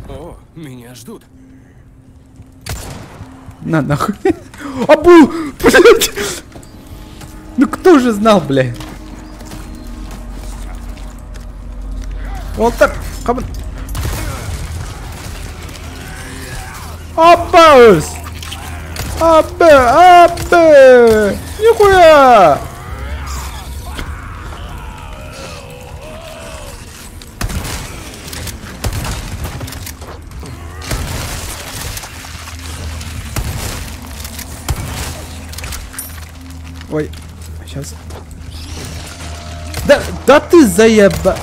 О, меня ждут. На, нахуй. Абу! Блядь! Ну кто же знал, блядь? Уолтер, кабын. Аббаус! Аббе, аббе! Нихуя! Ой, сейчас. Да, да ты заеба.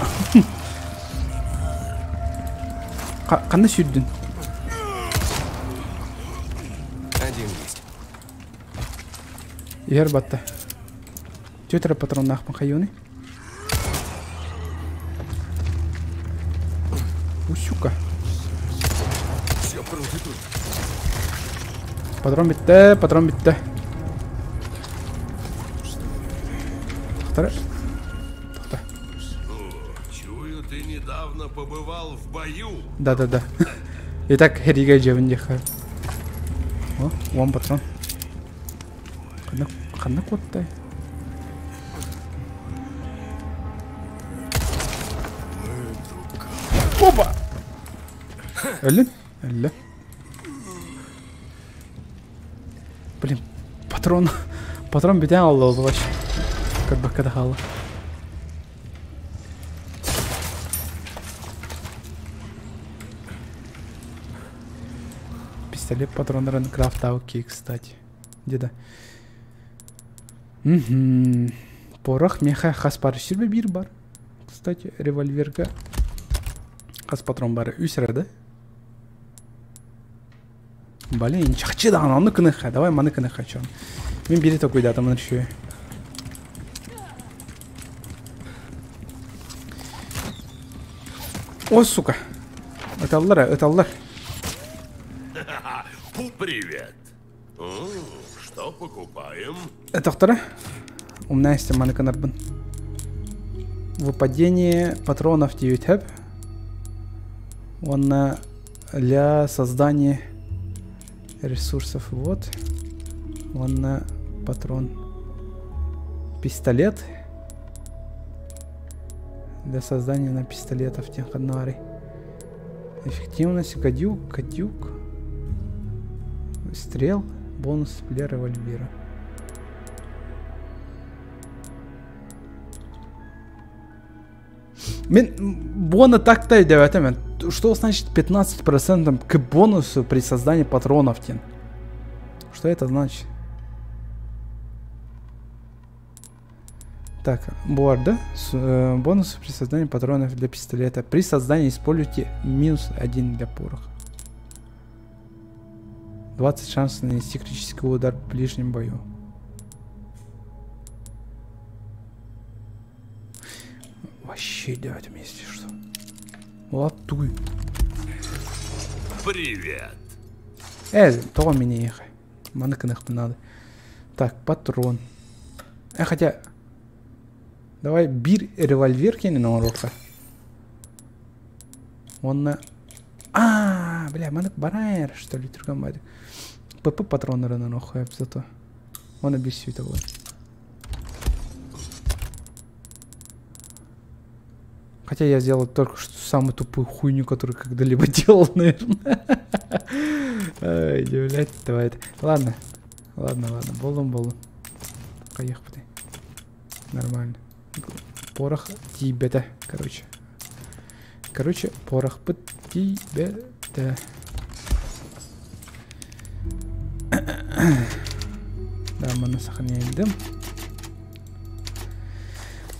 Қандай сүйрдің? Один есть. Ер батты. Тетра патрон нахпан хайоны. Усюка. Все круто тут. Патрон бітті, патрон бітті. Тоқтар. Тоқта. Чую, ты недавно побывал в бою. Да-да-да. Итак, хэригэ дьэбин диэххэ. О, уон патрон. Ханна, ханна куоттай? Опа! Өллүн? Өллө. Блин, патрон, патрон бүтэн алла ол вообще. Көрбөккө да хаалла. Пистолет патроннарын крафтаабыт кстати. Где-то. Угу. Порох меха хас бар сүрбэ биир бар. Кстати, револьверга хас патрон бар үс эрэ да? Блин, чахчы даҕаны оннук гыныахха, давай маны гыныахха чон. Мин биири толкуйдаатым үчүгэй. О, сука. Ыталлар, ыталлар. Привет. Что покупаем? Доктора, умная маны гынарбын. Выпадение патронов 9 хэп. Уонна для создания ресурсов. Вот. Уонна патрон. Пистолет. Для создания на пистолетов тех однары. Эффективность гадюк, гадюк. Стрел. Бонус для револьвера. Мин буона так-то өйдөөбөтүм. Что значит 15% к бонусу при создании патронов тин? Что это значит? Так, буар, да? Бонус при создании патронов для пистолета. При создании используйте минус 1 для пороха. 20 шансов нанести критический удар в ближнем бою. Вообще делать вместе что? Латуй. Привет. То меня ехай. Маны надо. Так, патрон. Хотя... Давай бир револьвер кенен оҥоруохха. Уонна... А, бля, маннык барар, что ли, түргэн баҕайытык. ПП патроннарын оҥоруохха зато. Уонна биир сүүтэ буолар. Хотя я сделал только что самую тупую хуйню, которую когда-либо делал, наверное. Ай, блядь, давай. Ладно, ладно, ладно, болом, болом. Поехали. Нормально. Порох тибета, короче. Короче, порох под тибета. Да, мы сохраняем дым.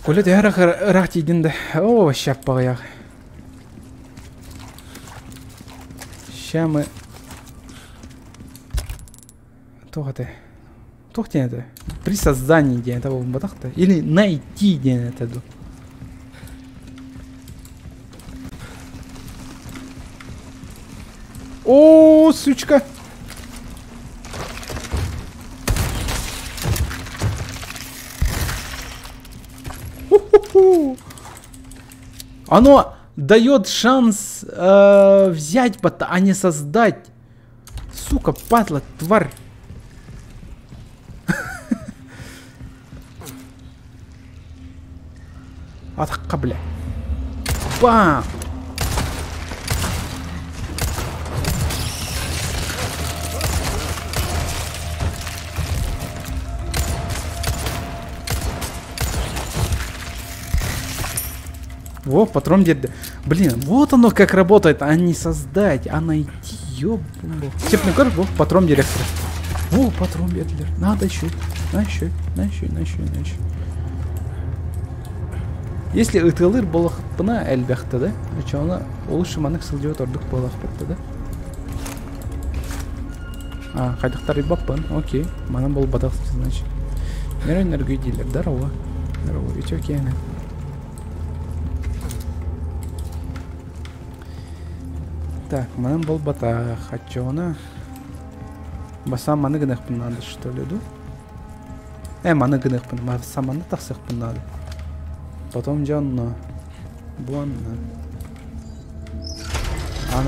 Коля, ты рах тиийдин да. О, вообще баҕайах. Ща мы... Туох это? Туох диэн это? При создании диэн это буолбатах Или найти диэн это ду. О, сучка! Оно дает шанс взять, а не создать. Сука, падла, тварь. Атакка, бля. Бам! Во, патрон где-то. Блин, вот оно как работает, а не создать, а найти, ёбу. Степный во, патрон директора. Во, патрон директор. Надо еще, на еще, на еще, на еще, на еще. Если ытылыр болохпына элбэхтэ да, очоҕуна олус маннык сылдьыбат ордук буолуохпут да. А, хайдахтар баппын, окей, манан буолбатах значит. Нөрөн дииллэр, здорово. Здорово, үтүө киэҥэ. Так, манан буолбатах, очоҕуна басам маны гыныахпын надо, что ли, ду? Маны гыныахпын, басам маны тахсыахпын надо. Потом дьонно. Буонна. Аан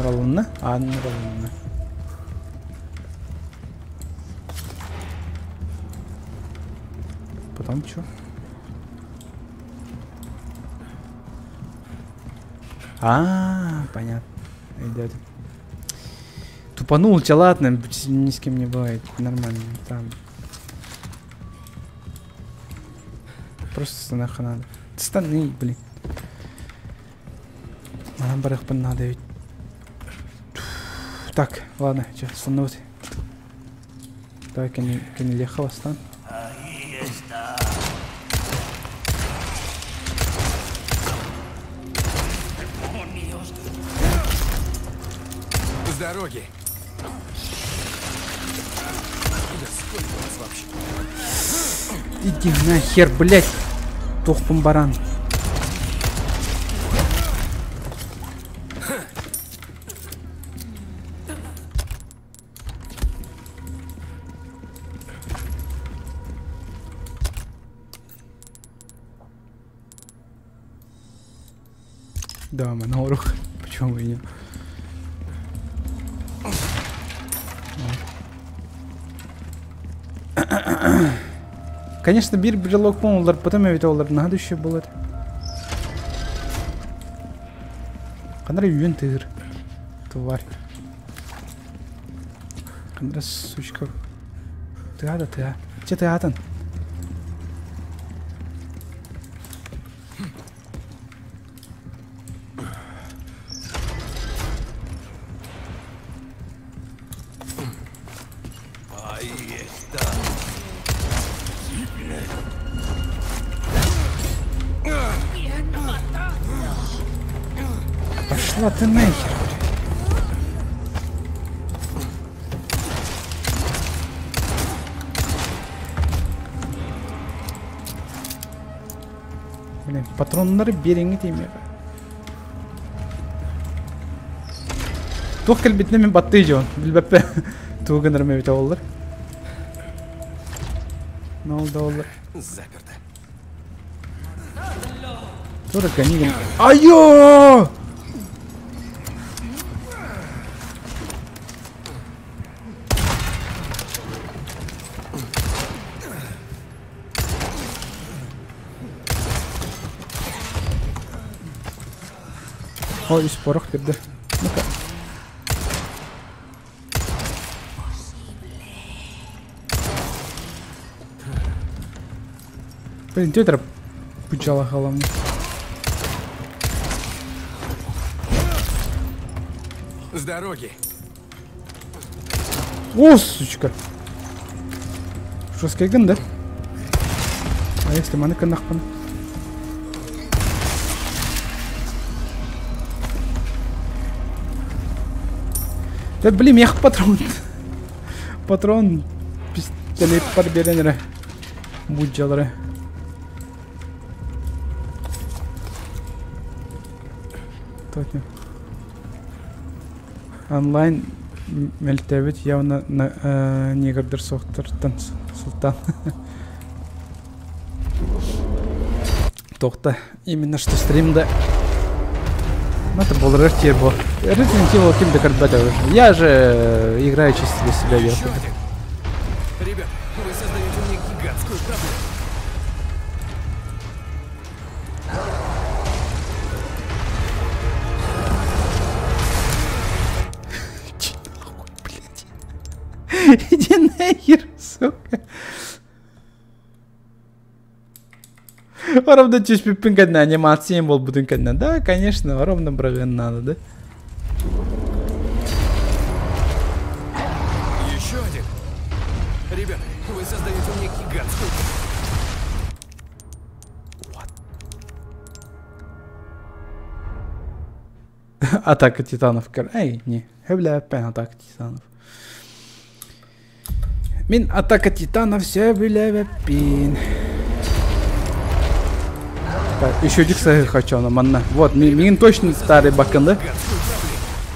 Аан арылынна. Потом что? А, понятно. Идет. Тупанул, тебя ладно, ни с кем не бывает. Нормально, там. Просто станаха надо. Станы, блин. Нам барахпан надо ведь. Так, ладно, сейчас становится. Давай, Канилехова стан. С дороги! Да сколько вас вообще? Иди нахер, блядь! Тохпун баран. Да, мы на урок. Почему бы и нет? Конечно, бир брелок помнил, потом я видел, надо еще было это. Кандра юн тыр. Тварь. Кандра, сучка. Ты ада, ты а. Че ты атан? Пошла ты нахер, блядь. Блин, патроннары береңи тейме. Тух кэлбитинэ мин баттыы дьон, билбэппэ. Тугу гынарым эбитэ буоллар. Нол да буоллар. Заперто. Тура гони. Айо! О, из порох перда. Ну-ка. Блин, тетра пучала холом. С дороги. О, сучка. Что с Кейган, да? А если манека нахпан? Да блин, я патрон. Патрон. Пистолет подберенера. Будь жалры. Точно. Онлайн мельтебит явно на негрдер сохтартан султан. Тохта. Именно что стрим да. Ну, это был RT был. Resident Evil кем докорбать уже. Я же играю чисто для себя. Еще один. Ребят, вы создаете мне гигантскую проблему. Иди нахуй, блядь. Иди нахер, сука. Ровно түспүппүн кэннэ анимация буолбутун кэннэ. Да, конечно, ровно браҕыан надо, да? Еще один. Ребята, вы создаете мне гигантскую... What? Атака титанов. Эй, не. Хөблэппэн атака титанов. Мин атака титанов сөбүлэбэппин. Так, еще дикса хочу на манна. Вот, мин точно старый бакын, да?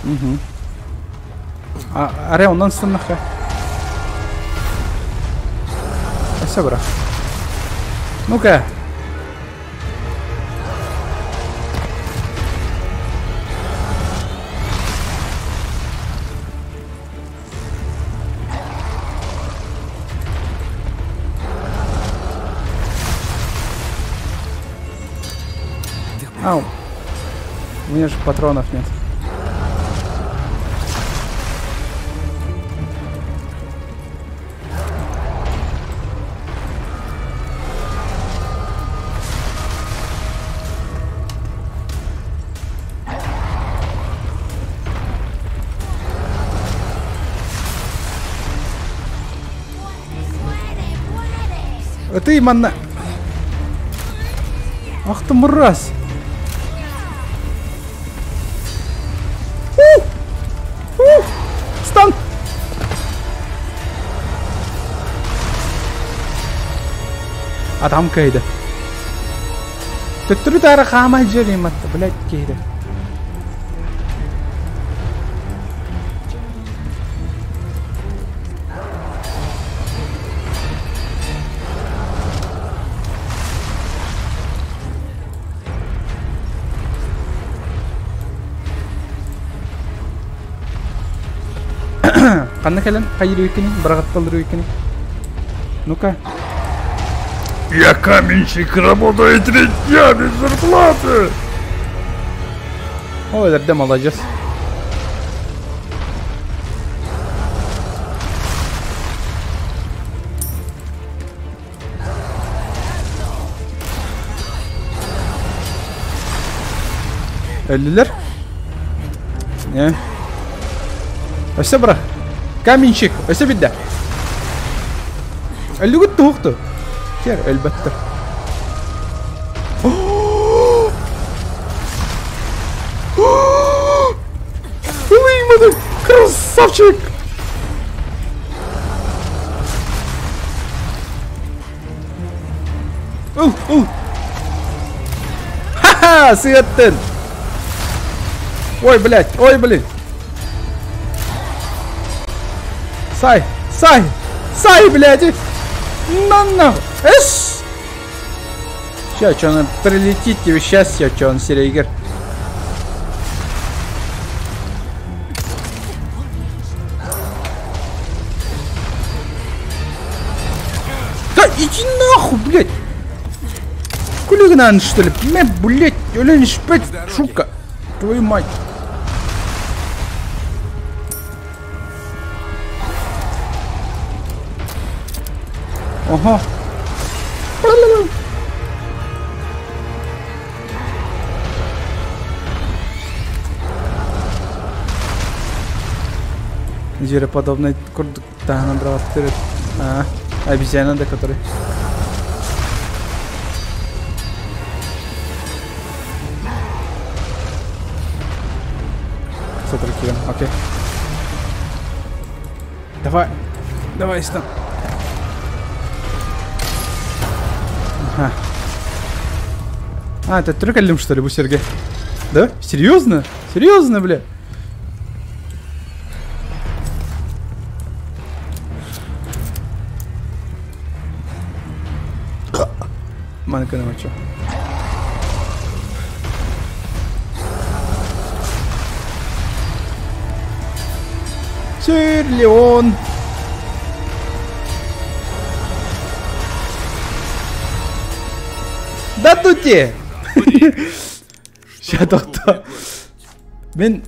Угу. А, аре, онан станаха. Спасибо. Ну-ка. Ау. У меня же патронов нет. Ты, манна... Ах ты мразь! У! У! Стан! Адам кайда. Төттөрү таары хаама дьэрим атта, блядь, кейде. Ханна кэлэн хайыр үкини, бырағатталыр үкини. Ну-ка. Я каменщик, работаю 3 дня без зарплаты. Ой, да молодец. Өлдүлэр? Не. Өссө быра. Каменщик. Өссө бидде. Өллүгүт туһукту. Кер өлбөттөр. Ой, мадам, красавчик! Ыл, ыл. Ха-ха, сыаттын. Ой, блядь, ой, блин. Сай, сай, сай, блядь. На нахуй. Эс! Сейчас, что он прилетит тебе сейчас, я что он серейгер. Да иди нахуй, блядь! Кулигнан, что ли? Мэ, блядь, олень шпет, шука. Твою мать. Ага. Звероподобный курдуктана брал. А, обезьяна, да, который. Сатракиром, окей. Давай, давай, стан. Ага. А, это трюкалим, что ли, бу Сергей? Да? Серьезно? Серьезно, бля? Манка намочу. Сир Леон. Да тут те. Ща тохто. Мен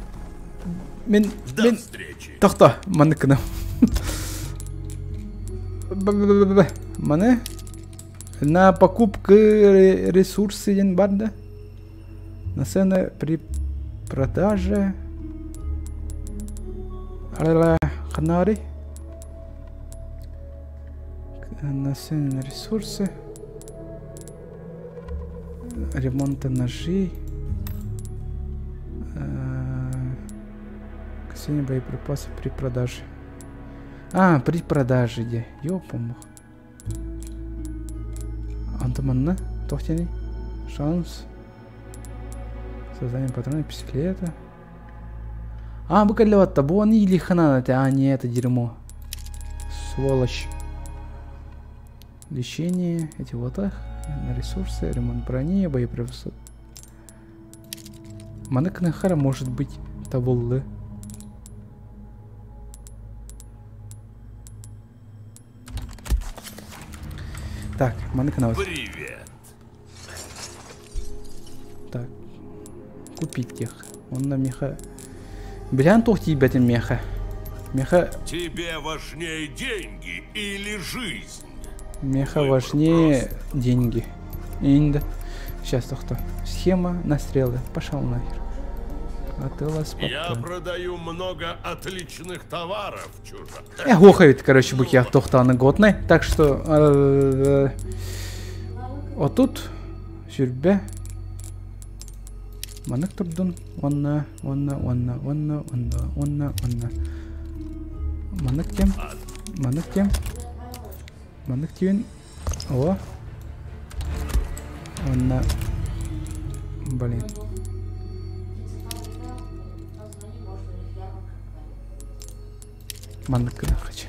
мен мен тохто маныкына. Маны на покупку ресурсы ден бар да? На цены при продаже. Ханари. На цены на ресурсы. Ремонта ножей. Касание боеприпасов при продаже. А, при продаже где? Ёпомах. Антоманна? Тохтяни? Шанс. Создание патрона, пистолета. А, букалёта, бон или хана, а, не, это дерьмо. Сволочь. Лечение, эти вот их. На ресурсы, ремонт брони, боеприпасы. Манекнахара может быть табуллы. Так, манекнахара. Привет. Так. Купить тех. Онно миэхэ... Билэн туох тиийбэтин миэхэ. Миэхэ... Тебе важнее деньги или жизнь? Миэхэ важнее деньги. Инде. Сейчас, тохто. Схема на стрелы. Пошел нахер. Атылас Я продаю много отличных товаров, чужак. Охает, короче, буки тохтаны годный. Так что... Вот тут... Сүрбэ. Манык турдун. Онна, онна, онна, онна, онна, онна, онна. Манык тем. Манык тем. Манык тюн. О. Онна. Блин. Манык хочу.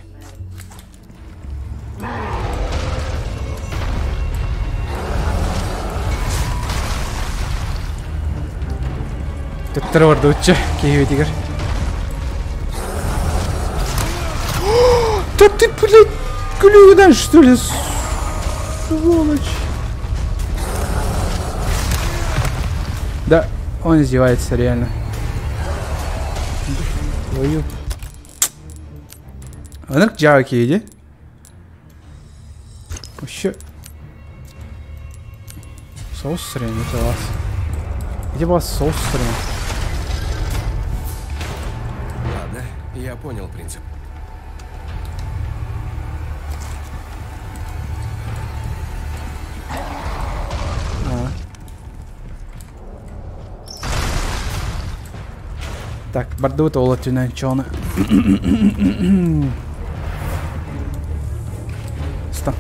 Төттөрө барды учча киһибитигэр. Да ты, блядь, клюнешь, что ли, сволочь? Да, он издевается реально. Твою. Анак жаки иди. Вообще. Соус срен, это вас. Где вас соус срен? Ладно, я понял принцип. Так, бардыбыт ол өтүнэн чоны. Стоп.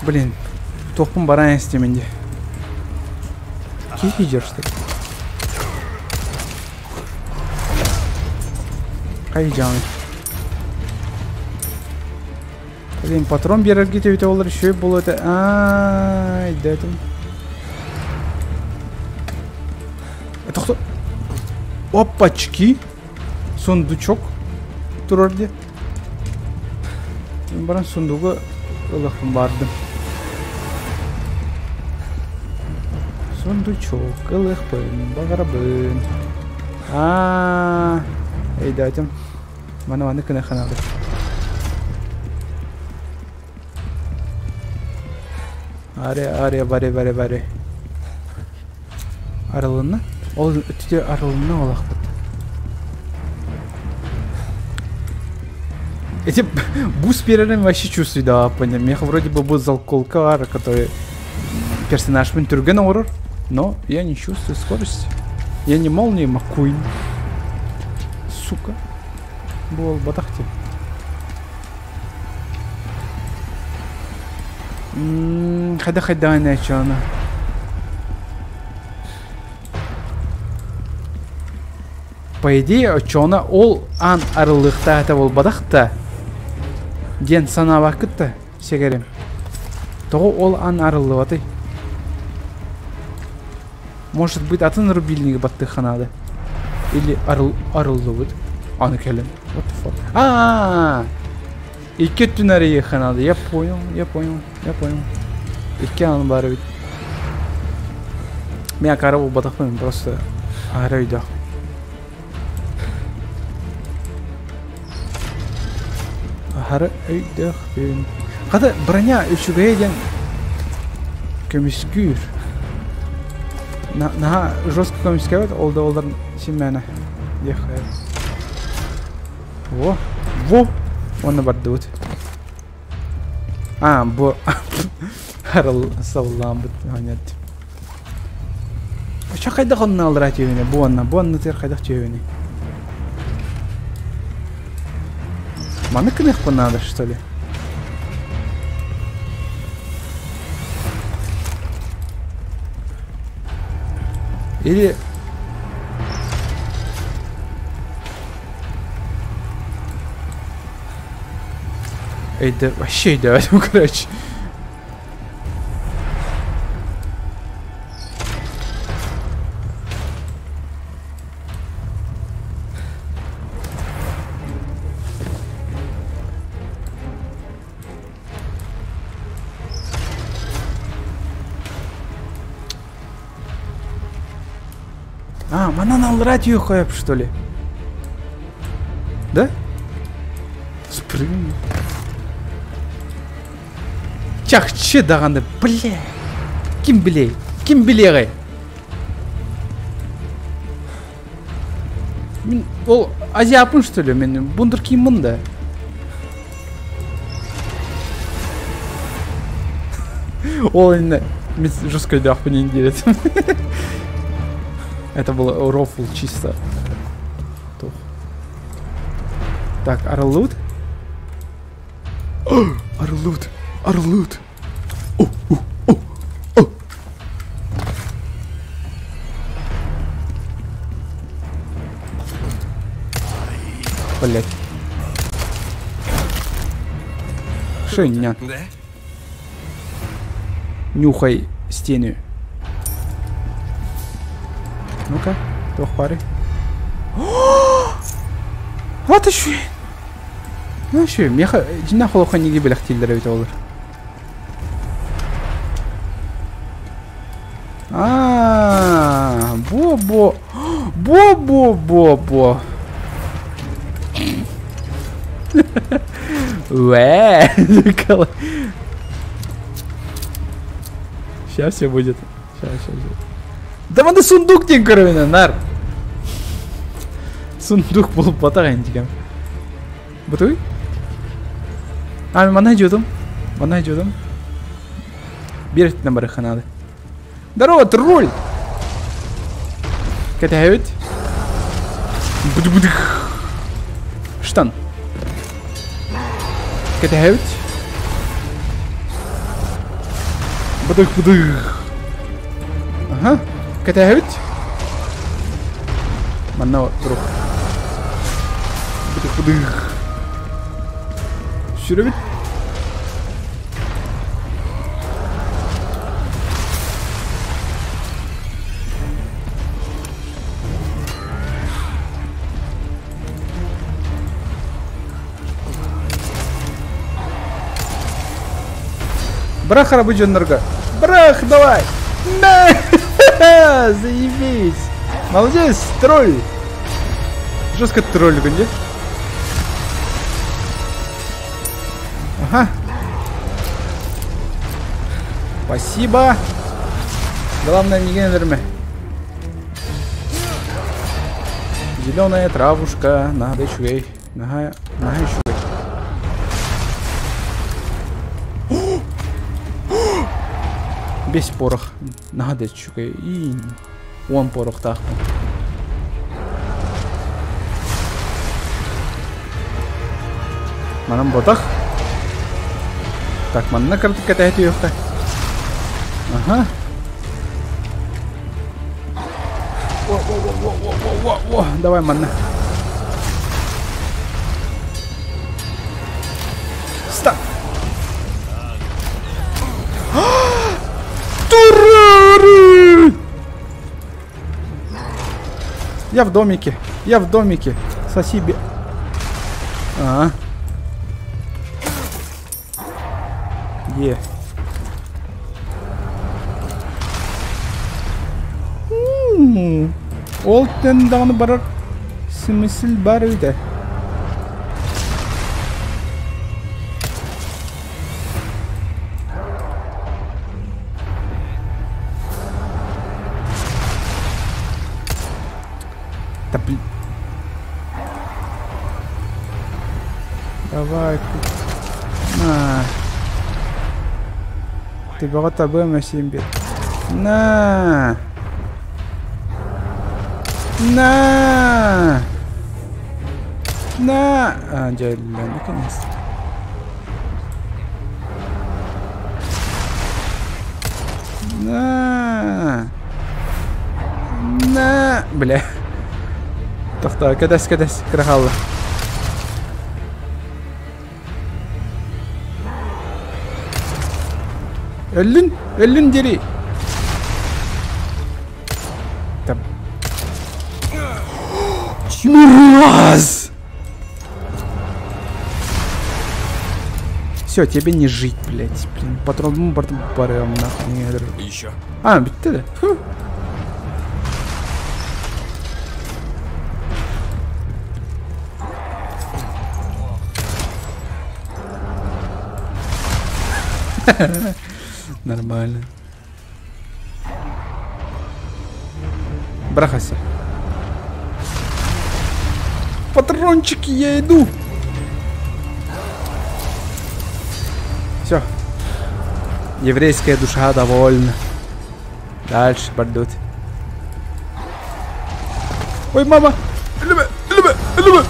Блин, тохпун баран эстеменде. Кихи идешь ты? Кай жаны. Блин, патрон берерге тебе олар еще и было это. Ай, да это. Это кто? Опачки! Сундучок. Турарде. Баран сундугу ылахпын бардым. Сундучок, ылахпын, багарабын. Эй, дайтым. Мана маны кына ханады. Аре, аре, баре, баре, баре. Аралынна. Ол өтүтө аралынна олақпыт. Эти бус перерым вообще чувствую, да, понял. Меха вроде бы был залколкар, который персонаж мен түрген орор, но я не чувствую скорости. Я не молния Маккуин. Сука. Бол батахти. Хайда-хайда начала. По идее, чона ол ан арылықта это бол бадақта. Ден сана вакытта сегерем. Того ол ан арылываты. Может быть, атын рубильник баттыханады. Или арылывыт. Аны келем. What the fuck? А-а-а! Икки түнәре еханады. Я понял, я понял, я понял. Икки ан бар бит. Мен карабы бадақпын, просто арайда. Хары өйдөхпүн. Хата броня үчүгэйден көмүскүүр. На жестко көмүскәбет, ол да олар симмәне. Ехай. Во, во, оны бардыбыт. А, бу харал савлам бит ханят. Ча кайда хонна алдыра түйүнө, бу онна, бу онна тер кайда түйүнө. Маны кыных надо, что ли? Или... Эй, да вообще идеально, короче. А, манан аллара түһүөххэ что ли? Да? Спрыгни. Чахчы даҕаны, бля! Ким билиэй? Ким билиэҕэй? Мин ол азиаппын что ли? Мин вундеркиндмын да. Ол инне мен жестко өйдөөхпүн индиэт. Это было рофл чисто. Тух. Так, Арлут. Арлут. Арлут. О, о, о, о. Блять. Шиня. Да? Нюхай стены. Ну-ка, туох пары. Вот еще. Ну еще, меха, дьиҥнээх олоххо ньиги бэлэхтииллэр эбит олор. А, бо-бо, бо-бо-бо-бо. Вэ, Сейчас все будет. Сейчас, сейчас, сейчас. Да вон сундук диэн көрөбүн нар. Сундук булбатах энтигем. Бутуй? А, манна жудум. Манна жудум. Биир өттүнэн барыахха наада. Здорово, тролль! Кэтэһэбит. Быдых-быдых. Штан. Кэтэһэбит. Быдых-быдых. Аха. Кэтэһэбит. Манна турук. Быдых-быдых. Сүрэбит. Бырах арабы дьоннорго. Бырах, давай! На! Заебись! Молодец, тролль! Жестко тролль, где? Ага. Спасибо. Главное, не генерме. Зеленая травушка. Надо еще. Нага, нага еще. Бес порох. Надо еще. И он порох так. Манан ботах. Так, манна кырдык кэтэһэ Ага. Во-во-во-во-во-во-во. Давай, манна. Стоп. Я в домике. Я в домике. Соси бе... А. Е. Ол тэн даҕаны барар смысл баар эбит ээ. Да блин. Давай. На. Ты бөҕө табыам син бир. На. На. На. А, дьэ, наконец. На. На. Бля. Тохтоо, кэтэс, кэтэс, кыра хаалла. Өллүн, өллүн дири. Там. Мразь! Все, тебе не жить, блядь. Блин, патрон, барем, нахуй. Еще. А, бүттэ да. Нормально. Брахася. Патрончики, я иду. Все. Еврейская душа довольна. Дальше пойдут. Ой, мама! Люба, люба, люба!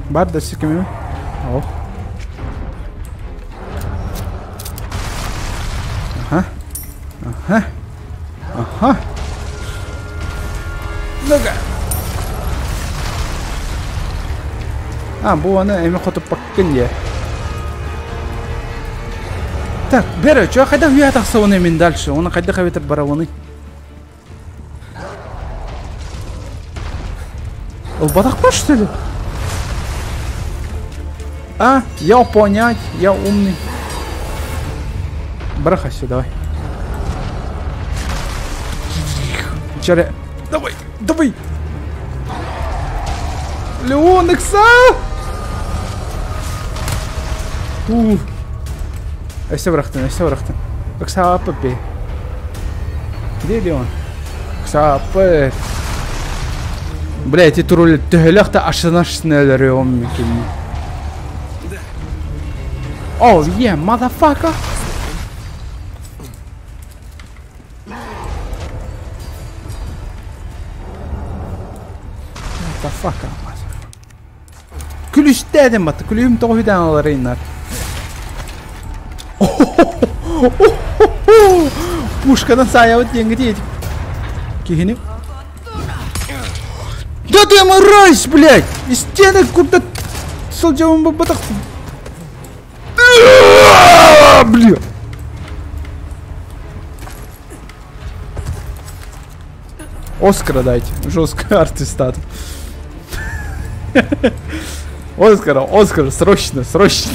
Бар да сикими. Ох. Ага. Ага. Ага. Ну-ка. А, бу аны эми хотуппаккын дии. Так, бері, чё хайдах үйе тахсабыный мин дальше? Оны хайдах эбэтэр барабыный? Ылбатахпа, что ли? А, я понять, я умный. Браха сюда, давай. Чаре. Давай, давай. Леон Икса! Ух. Өссө бырахтын, өссө бырахтын. Ыксааппыт бей. Где Леон? Ыксааппыт. Бля, эти тролли төһөлөөх да ашына-ашына өлөрүөҕүм микинни. Oh yeah, motherfucker! Motherfucker. Күлүстээдим батты. Күлүһүм тоҕо үтээн аларыйнар. Пушкадан саайабыт диэҥҥэ Киһини. Да ты мразь, блядь! Из стены куда сылдьабын баппатах. Бля! Оскара дайте. Жестко артистат. Оскара, Оскар, срочно, срочно.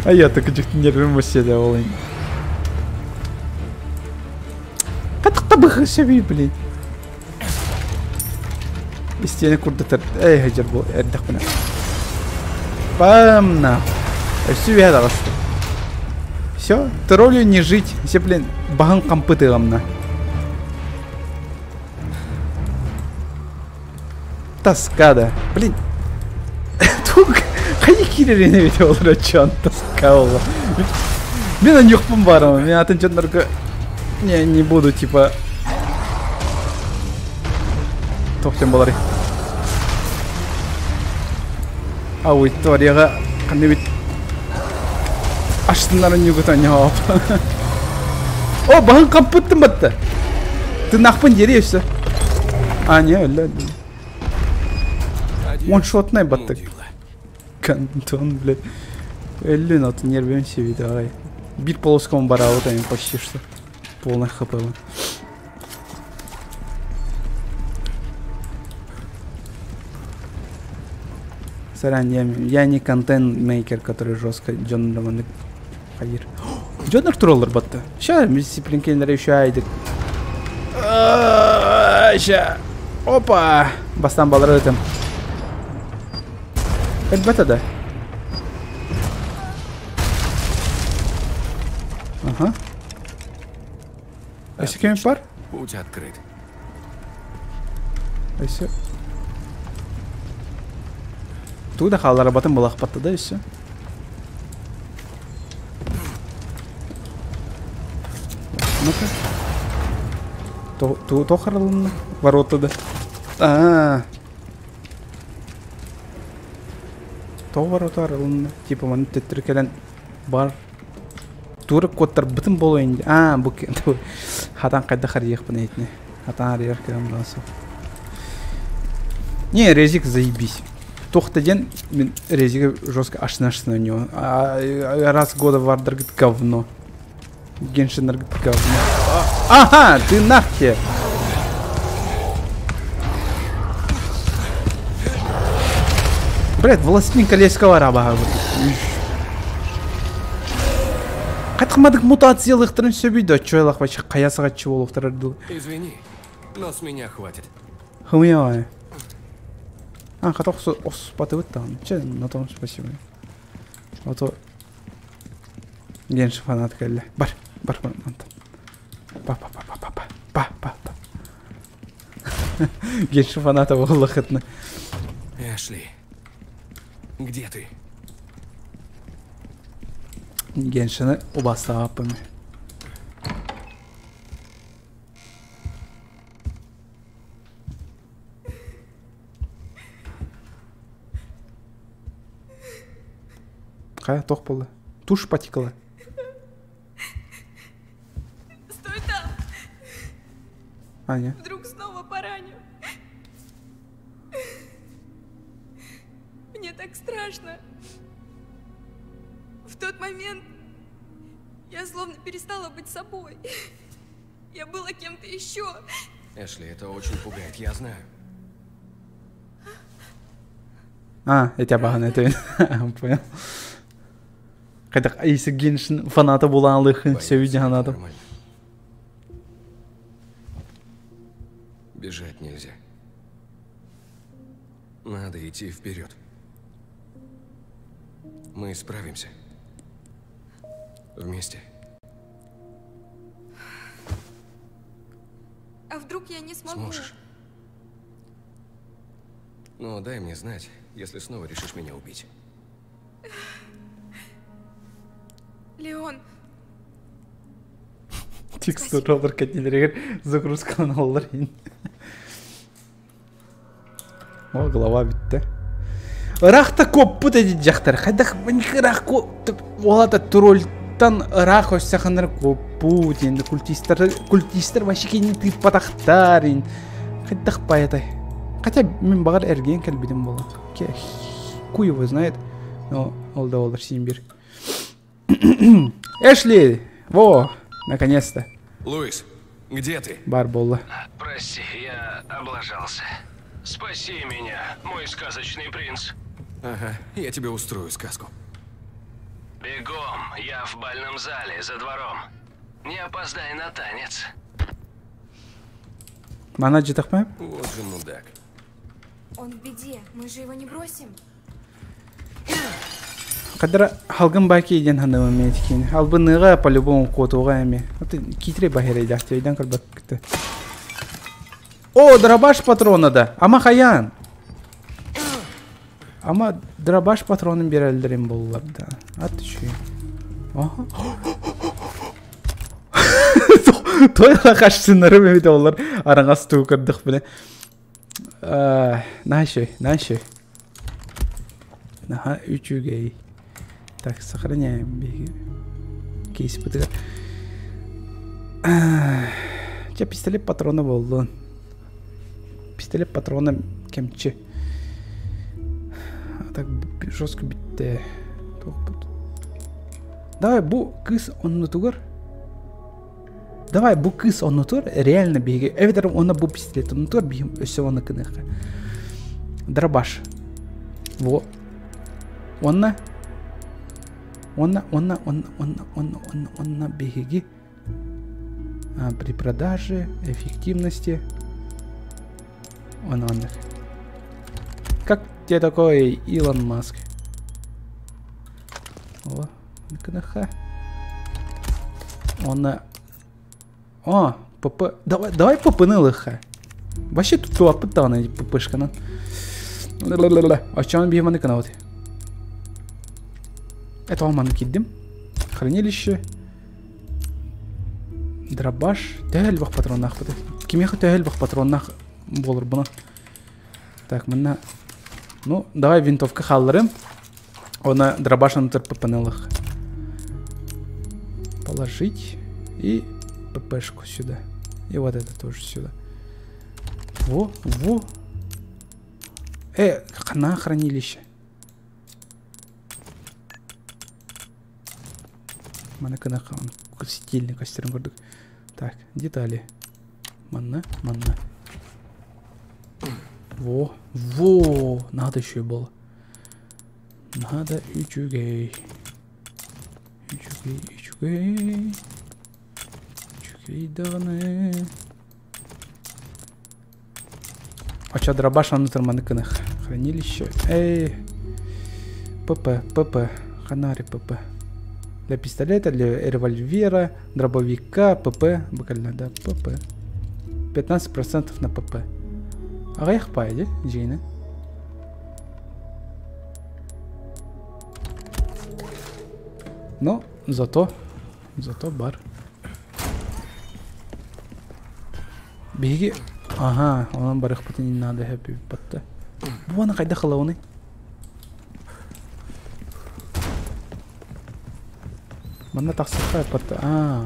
А я так этих нервы делал. Хатта сөбүй, блин. Истиэни курдатар эй хадьар бу эрдэхпинэ. Бам на. Өссө үһэ таҕыста. Все, троллю не жить. Все, блин, баһын хампытыгамна. Тоска да. Блин. Туг хайы киирэрин эбит олорор чон тоска буолла. Мин аньюхпун баарым. Мин атын дьоннорго не, не буду типа Тохтен болары. Аудиторияға қандай бит аштыннарын югутан яп. О, баһын қаппыттым батты. Тынахпын дери өссө. А, не, өллө. Оншотнай баттык. Кантон, блядь. Өллүн атын нервен себиди ағай. Бир полоском барабыт эми почти что. Полный хп. Сорян, я, я не контент-мейкер, который жестко Джон Романы хайыр. Джоннер троллер батты. Ща, дисциплинкенлер еще айдык. Ща. Опа! Бастан балар өтем. Элбете да. Ага. Өссө кем бар? Путь открыт. Өссө. Туда хаалларбатын былахпатта да өссө. Ну-ка. То, то, то харалынна. Ворота да. А. То ворота арылынна. Типа маны төттөрү кэлэн бар. Тура куоттарбытым буолуо инди. Аа, бу хатан хайдах арыйыахпын эһитини. Хатан арыйар кыам суох. Не, резик заебись. Туох да диэн мин резиги жестко ашына-ашына у Раз года вардаргыт говно. Геншиннаргыт говно. Ага, ты нахте! Блядь, Властелин колечкого раба. Хатхмадык мутациялыктарын сөбүй да чойлах вообще кая сагаччы болуктар дыл. Извини, но с меня хватит. Хымыя. А, хата охсу батыбыт там. Че, на том спасибо. А то Генши фанат келли. Бар, бар, бар, мантан. Па, па, па, па, па, па, па, па, па. Генши фаната боллахытны. Эшли, где ты? Геншини убастааппын. Кая тох болды. Тушь потекла. Стой там! Аня. Вдруг снова пораню. Мне так страшно. В тот момент я словно перестала быть собой. Я была кем-то еще. Эшли, это очень пугает, я знаю. А, я тебя баган это понял. Хотя если Геншин фаната була алыхын, все Боюсь, видео это надо. нормально. Бежать нельзя. Надо идти вперед. Мы справимся. Вместе. А вдруг я не смогу? Сможешь. Но дай мне знать, если снова решишь меня убить. Леон, Текстуралар кәтелерегер загрузкалан алар ин. О, голова битте. Ырахта коппут эди жактар. Хайдах ырах коп олата тролльтан ырах өссәханнар коппут енді культисттер культисттер вообще кейин тыппатахтар ин. Хайдах паятай. Хотя мен багар эрген кэлбитим болот. Хуй его знает. Но ол да олар син бир. Эшли! Во! Наконец-то. Луис, где ты? Бар болла. Прости, я облажался. Спаси меня, мой сказочный принц. Ага, я тебе устрою сказку. Бегом, я в бальном зале за двором. Не опоздай на танец. Мана жытахма? Вот же мудак. он в беде. Мы же его не бросим. Кадра халгын баки иден ханымы меткин. Албыныга по-любому котуга эми. Вот китре бахере дяхте иден калбакты. О, дробаш патрона да. Ама хаян. Ама дробаш патронын берелдерин боллар да. Ат үшүй. Ага. Тойла кашсыннары мемите олар араңас туу көрдүк биле. Нашой, нашой. Наха үчүгей. Так, сохраняем. Кейс бытыга. Че, пистолет патрона болду. Пистолет патрона кемчи. А так жестко битте. Давай, бу кыз оннутугар. Давай, бу кыз оннутур, реально биги. Эвидер она бу пистолет оннутур, бихим өсө оны кыныха. Дробаш. Во. Онна. Онна, онна, онна, онна, онна, онна, онна биги. А, при продаже, эффективности. Он, он. Как тебе такой Илон Маск? О, КНХ. Он. О, ПП. Давай, давай ПП на ЛХ. Вообще тут туапытана ППшка на. А чем бьем на канал? Это он кидим. Хранилище. Дробаш. Тәһәл патроннах. Кимеха тәһәл патроннах болыр буна. Так, мына. Ну, давай винтовка халларым. Она дробаш на ППНЛах. Положить. И ППшку сюда. И вот это тоже сюда. Во, во. На хранилище. Сетильный костерн көрдүк. Так, детали. Манна, манна. Во, во, надо еще и было. Надо үчүгэй. Үчүгэй, үчүгэй. Үчүгэй. Үчүгэй даҕаны. Очо дробаш аны тырманы кынах. Хранилище. Эй. ПП, ПП. Ханари ПП. Для пистолета, для револьвера, дробовика, ПП. Буквально, да, ПП. 15% на ПП. Аҕыйах пай, де, Джейна? Но зато, зато бар. Биһиги, ага, онон барыхпытын надо хэппи батта. Буана хайдах ылауны? Манна тахсыхха батта. А,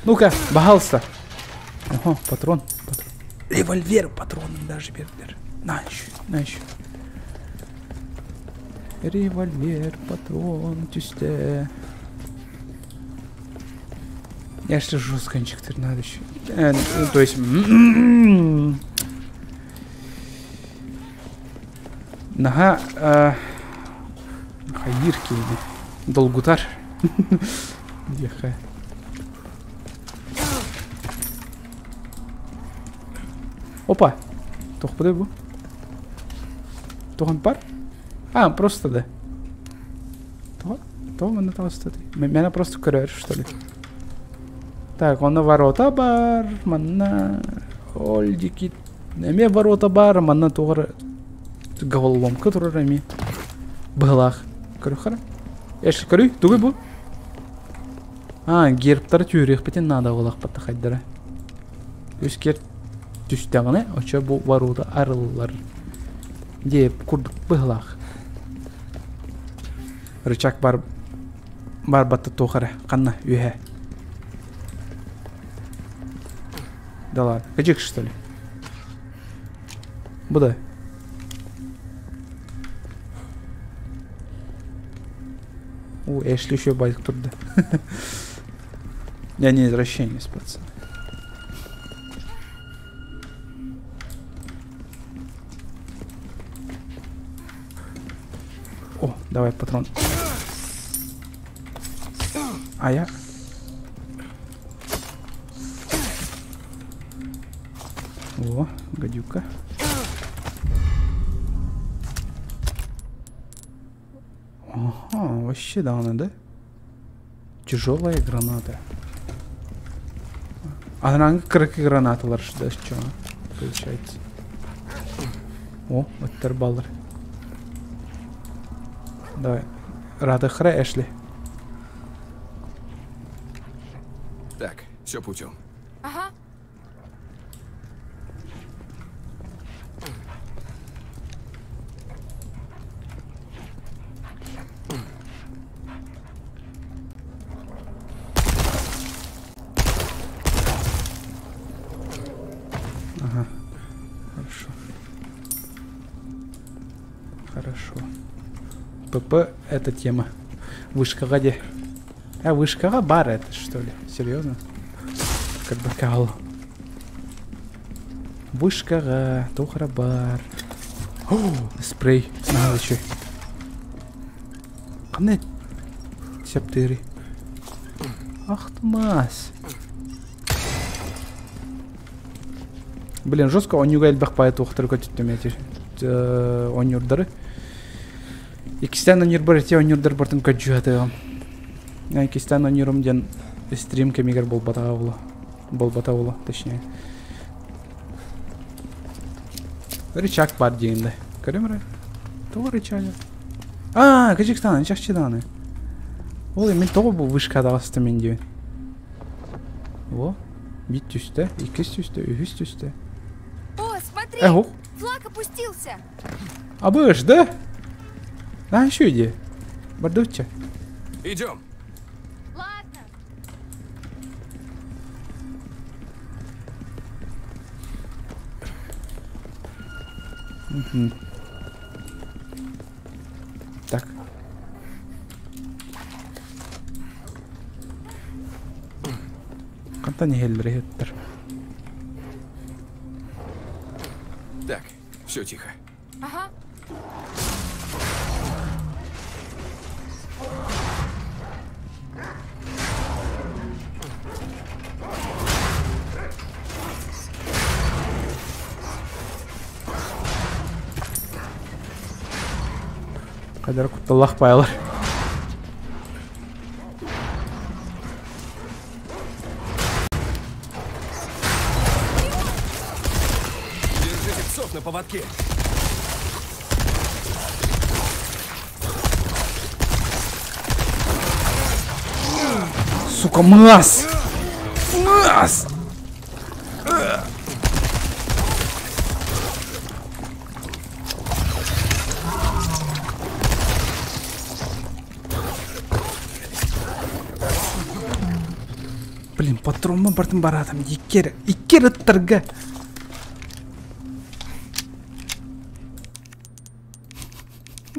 Ну-ка, баһалса. Ага, патрон, патрон. Револьвер патроном даже бердер. На еще, на еще. Револьвер, патрон, түсте. Я что жестко надо еще. Ну, то есть... Наха... Хайыр кейdi. Долгутар. Диэхэ. Опа! Тохпудай бу. Тохан пар? А, просто да. То? То манна таҕыста Меня просто көрөр, что ли? Так, онно ворота бар, манна... Ольдики... Эме ворота бар, манна тугар головоломка турар эми. Быһылаах. Көрү Эш, көрүй, тугуй бу? А, гербтары түүрүөхпүтүн наада буолахпатта хайдара. Үс герб түстэҕинэ, очо бу ворота арыллар. Диэп курдук быһылаах. Рычаг бар бар батта туохара ханна үһэ. Да ладно, кыдьык что ли? Бу да. О, Эшли еще байк турда. Я не извращенец, пацаны. О, давай патрон. А я? О, гадюка. Ага, вообще да, она, да? Тяжелая граната. А она как граната да, что получается. О, вот тербаллер. Давай. Рада хре, Эшли. Так, все путем. Ага. Ага. Хорошо. Хорошо. ПП это тема. Вышка где? А вышка бар это что ли? Серьезно? Как бы кал. Вышка тухра бар. О, спрей. Надо еще. Кане септыри. Ах ты мась. Блин, жестко он юга элбэх пай туохтары көтүттүм эти онюрдары. Икистен онюр бар, эти онюрдар бартын көтжү Икистен онюрум ден стрим кемигер болбата була. Болбата була, точнее. Рычаг бар дегенде. Көрөм ре? Того рычаг. А, Кажикстан, чахчыданы. Ол мен того бу вышка дагысты мен дейм. Во, бит түстө, икис түстө, үһүс түстө. О, смотри! Эх, Флаг опустился! Абыш, да? А, еще иди. Бардуча. Идем. Ладно. Угу. Так. Кантан хеллер Так, все тихо. Ага. Кадar кутталлах байлар. Держите псов на поводке. Сука, мразь! Мразь! Блин, патронмын бартын баратым. Иккер, иккер ыттарга.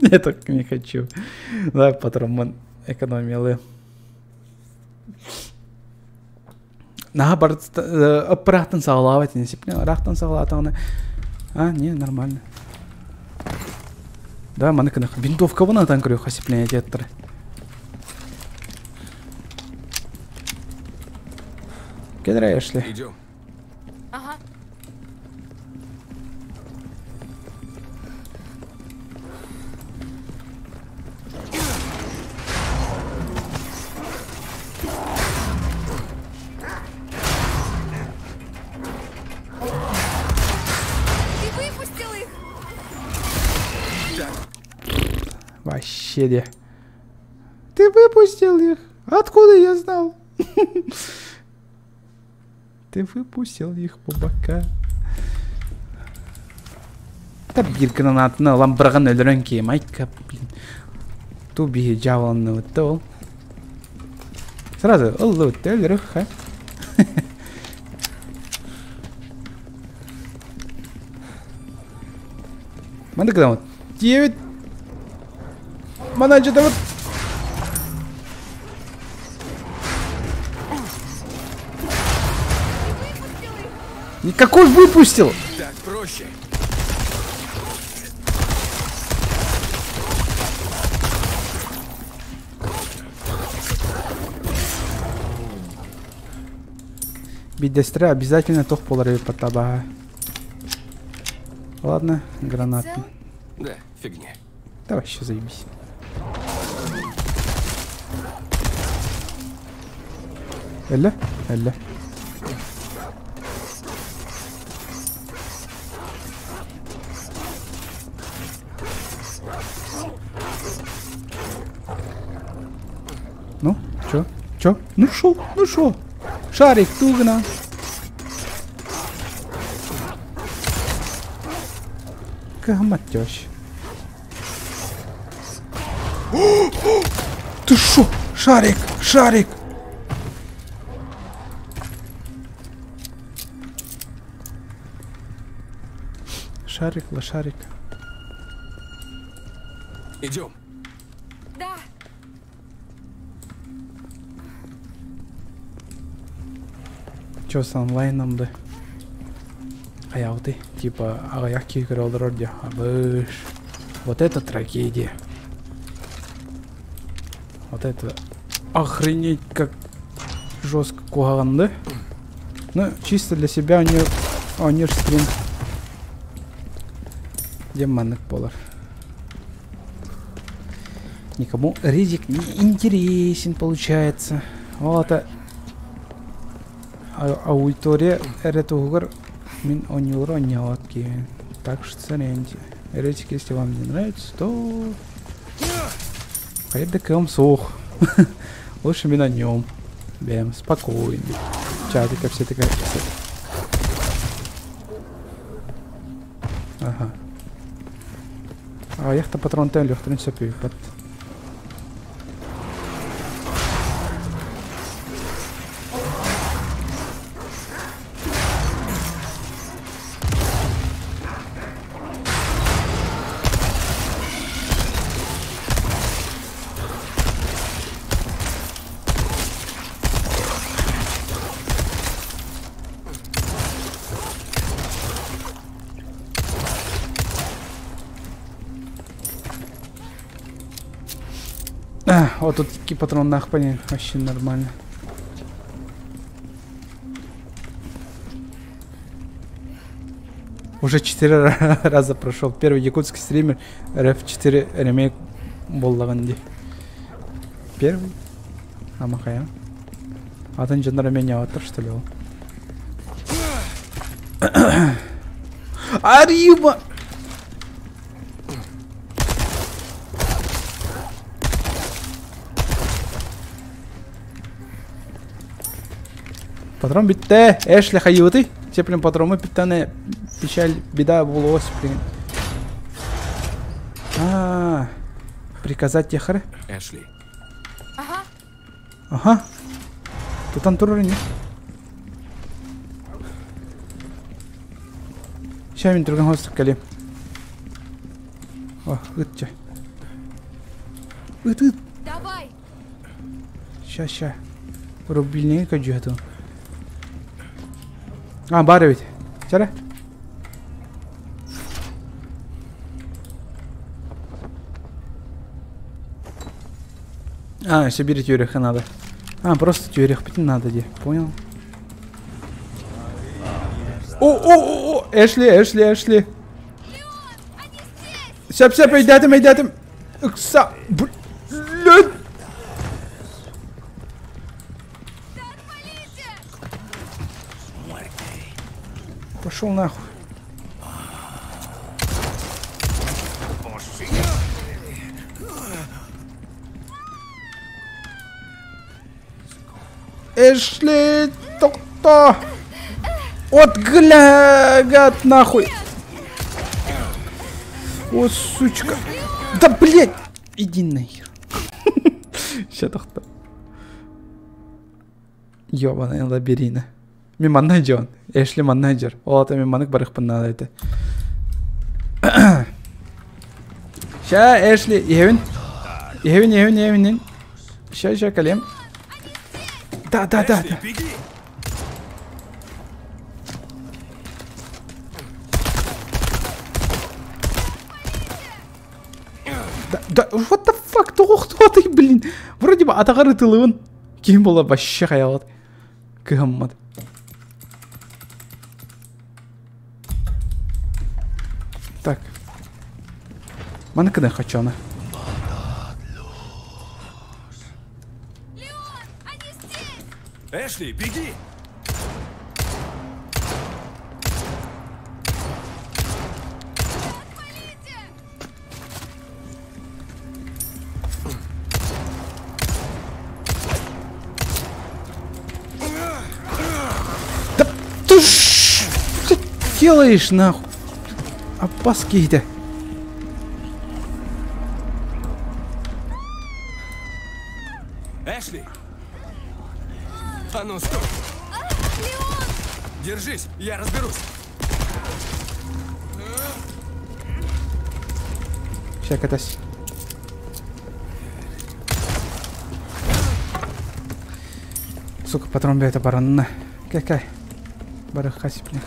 Я так не хочу. Давай патронмын экономилы. Наһаа бар ыппыраахтан саҕалаабат ини сипне ыраахтан саҕалаатаҕына а не нормально. Да маны кынах винтовкабын атан көрүөххэ сипление театры. Кедра Эшли. Идем. Ага. Ты выпустил их! Вообще де. Ты выпустил их? Откуда я знал? Ты выпустил их по бока. Та биир гранатаны ылан быраҕан өлөрөн киһи майка, блин. Ту биһи дьаабыланныбыт да ол. Сразу ыллыбыт да өлөрөх, ха. Маннык гынабыт. Тиийэбит. Манан дьытабыт. Никакой выпустил! Так проще. Бидэстэрэ обязательно тох буолар эбит потабаһа. Ладно, гранат. Цел? Да, фигня. Давай еще заебись. Элле, элле. Ну, чё? Чё? Ну шо? Ну шо? Шарик, тугна. Кагаматёщ. Ты шо? Шарик! Шарик! Шарик, лошарик. Идем. Да. Чё с онлайном да? Хайалты. Типа, аҕыйах киһи көрө олорор дии. Абыш. Вот это трагедия. Вот это охренеть как жестко куһаҕан да? Ну, чисто для себя у нее, у нее стрим. Где маннык буолар. Никому ризик не интересен получается. Вот это аудитория эрэ туһугар мин оонньуулары оонньообот киһи. Так что соряньте. Резик, если вам не нравится, то... Хайа да кыам суох. Лучше мин на нем. Бэм, спокойно. Чатика все такая... Ага. А яхта патрон тен лөхтөрүн сөп үппэт. А, вот тут такие патрон нахпани, вообще нормально. Уже 4 раза прошел. Первый якутский стример RF4 ремейк буоллаҕын дии. Первый? Ама хайа? Атын дьоннор эмиэ ньаҕаттар что ли ол? Арыйба! Патрон бүттэ. Эшли хайыбытый? Теплим патроны бүттәне печаль, беда буолуос, блин. А, приказать техары. Эшли. Ага. Ага. Тутан турар не? Ща мин түргэн хостук кэлиэм. О, ыт чэ. Ыт, ыт. Давай. Ща, ща. Рубильнигы көдьүһэтин. А, бар эбит. Чара. А, еще бери тюреха надо. А, просто тюрех пить надо, де. Понял? О, о, о, о, Эшли, Эшли, Эшли. Сөп, сөп, өйдәтим, өйдәтим. Ыкса, блядь. Пошел нахуй. Эшли, тохто. От гля, гад, нахуй. О, сучка. Да, блядь. Иди нахер. Ща тохто. Ёбаная лабирина. Мин манна дьон. Эшли манна дьэр. Ол ата мин манык барыхпын наада этэ. Ща, Эшли, иһэбин. Иһэбин, иһэбин, иһэбин. Ща, ща, кэлиэм. Да, да, да, да. Беги! Да, да, what the fuck, тоҕохтуотай, блин. Вроде бы атаҕар ытылыбын. Ким була вообще хаялат. Кыһаммат. Так. Маны кыдан хочу она. Леон, они здесь! Эшли, беги! Отвалите! Да ты ж ты делаешь нахуй? Опаски это. Эшли! А ну, стой! Леон! Держись, я разберусь! Сейчас катась. Сука, патрон это баранна. Какая? Барахаси, блин.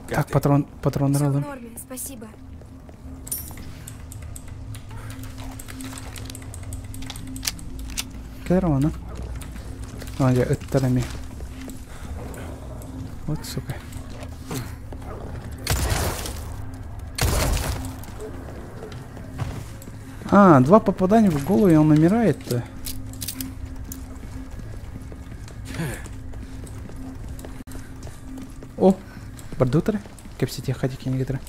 Как Так, ты? патрон, патрон Все в ралым. норме, спасибо. Кэрона. А, я ыттарами. Вот, сука. А, два попадания в голову, и он умирает-то. О, бардутары. Кепсите хатики некоторые.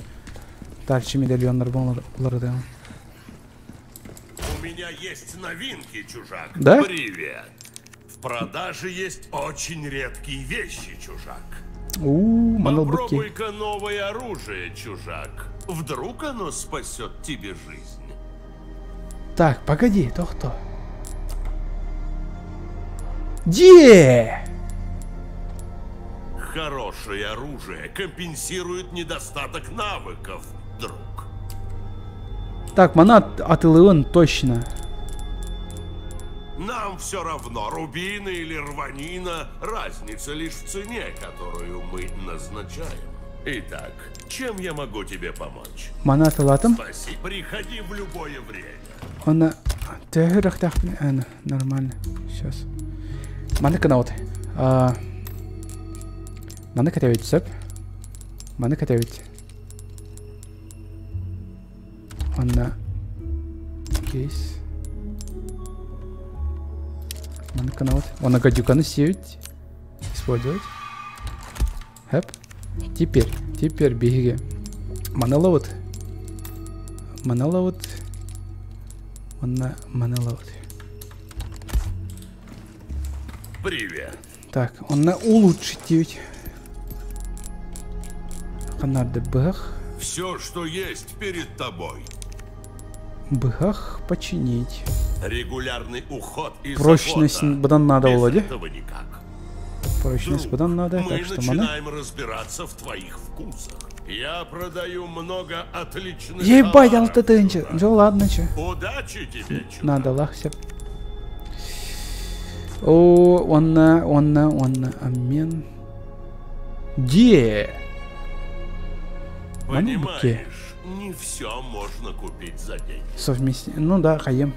Дальше медальон уларды. У меня есть новинки, чужак. Да? Привет. В продаже есть очень редкие вещи, чужак. У, манал быки. Попробуй-ка новое оружие, чужак. Вдруг оно спасет тебе жизнь. Так, погоди, то кто? Де? Хорошее оружие компенсирует недостаток навыков, друг. Так, манат от Илеон точно. Нам все равно, рубины или рванина, разница лишь в цене, которую мы назначаем. Итак, чем я могу тебе помочь? Манат ылатым. Спасибо. Приходи в любое время. Она... Нормально. Сейчас. Маны кынаут. Маны кәтәбит сөп. Маны кәтәбит. Онна... Кейс. Маныканават. Она гадюканы сеять. Использовать. Хэп. Теперь, теперь беги. Маналават. Маналават. Манна маналават. Привет. Так, он на улучшить ведь. Канарды бэх. Все, что есть перед тобой. Бхах починить. Регулярный уход и Прочность забота. бадан надо, Без Володя. этого никак. Прочность Друг, бадан надо, мы так что мана. начинаем разбираться в твоих вкусах. Я продаю много отличных Ебать, товаров, алты тысячи. чувак. Ну ладно, че. Удачи тебе, чувак. Надо лахся. О, онна, онна, онна, амен. Де? Понимаешь, не все можно купить за деньги. Совместно. Ну да, хаем.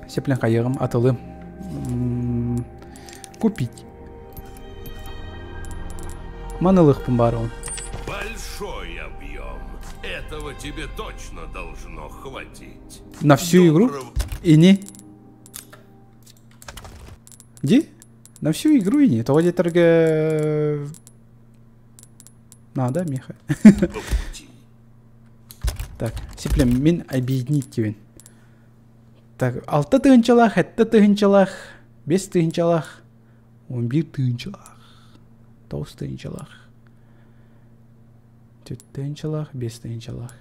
Сеплен хаером атылым. Купить. Манылых пумбарон. Большой объем. Этого тебе точно должно хватить. На всю игру? Доброго И не? Ди? На всю игру и не. То где Надо, Миха. пути. Так, сеплем мин объединить тебе. Так, алты тыгынчалах, этте тыгынчалах, бес тыгынчалах, 11 тыгынчалах, тоғыз тыгынчалах, төрт тыгынчалах, бес тыгынчалах.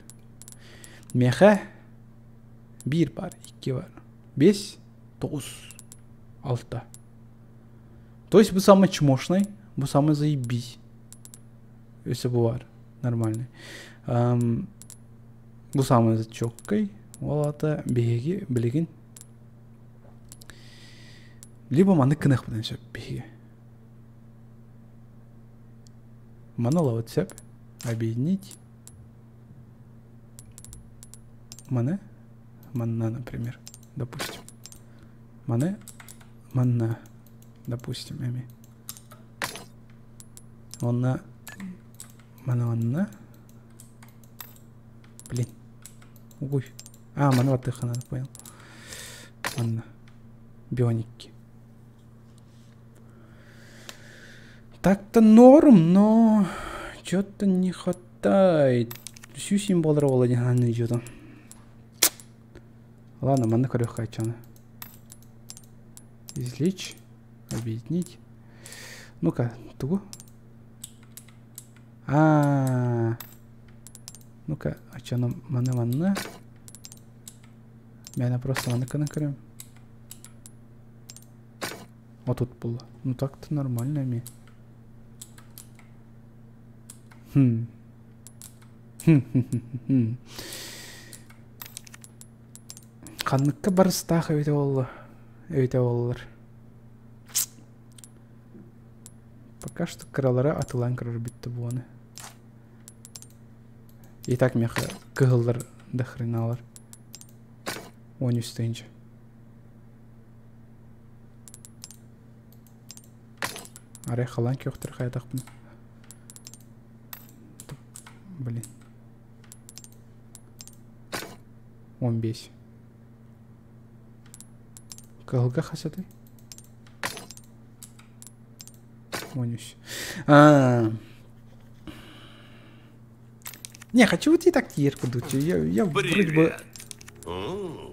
Меха bir бар, iki бар, бес, тоғыз, алты. То есть bu самый чмошный, bu самый заебись. Если bu бар, нормальный. Bu самый зачеткой. Ол ата биһиги билигин. Либо маны кынах бутан сөп биһиги. Маны лавыт сөп. Объединить. Маны. Манна, например. Допустим. Маны. Манна. Допустим, эми. Онна. Маны манна. Блин. Ой. А, маны ваттыха надо, понял. Манна. Бионики. Так-то норм, но чё-то не хватает. Всю символ Володя идет. Ладно, маны корёха чана. Извлечь, объединить. Ну-ка, тугу. А. Ну-ка, а чё нам маны манна? Меня просто маны кына Вот тут было. Ну так-то нормально ми. Хм. Хм. Ханныкка барыстаах эбите болла. Эбите боллар. Пока что кыралара атылан кырар битті буаны. И так меха кыһыллар да хреналар. Он үстенче. Арай халан көхтер хайдақпын. Блин. 15. Кыһылга хасаты? 13. А. Не, хочу вот и так тирку дуть. Я вроде бы... Привет.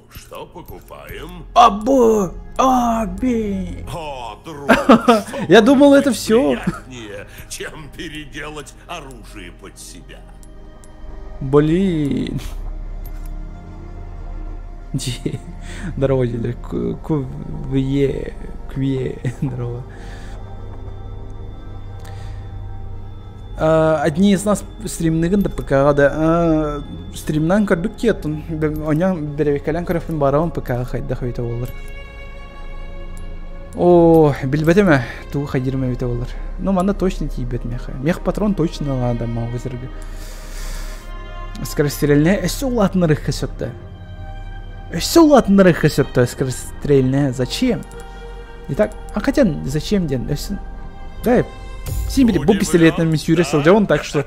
Что покупаем? Або! Аби! О, друг, Я думал, это все. приятнее, чем переделать оружие под себя. Блин. Здорово, дилер. Кве, кве, здорово. Одни из нас стримныгын да ПК да стримнан көрдүк кетун онян беребеккалан көрөфүн барабын ПК хайда хайта болар. О, билбетеме туу хайдирме бите болар. Ну манда точно тиибет меха. Мех патрон точно надо маузерге. Скорострельная эссе улатнырых хөсөптө. Эссе улатнырых хөсөптө скорострельная. Зачем? Итак, а хотя зачем ден? Да, Симбири, бу пистолетный миссюре да? сылдьон, так что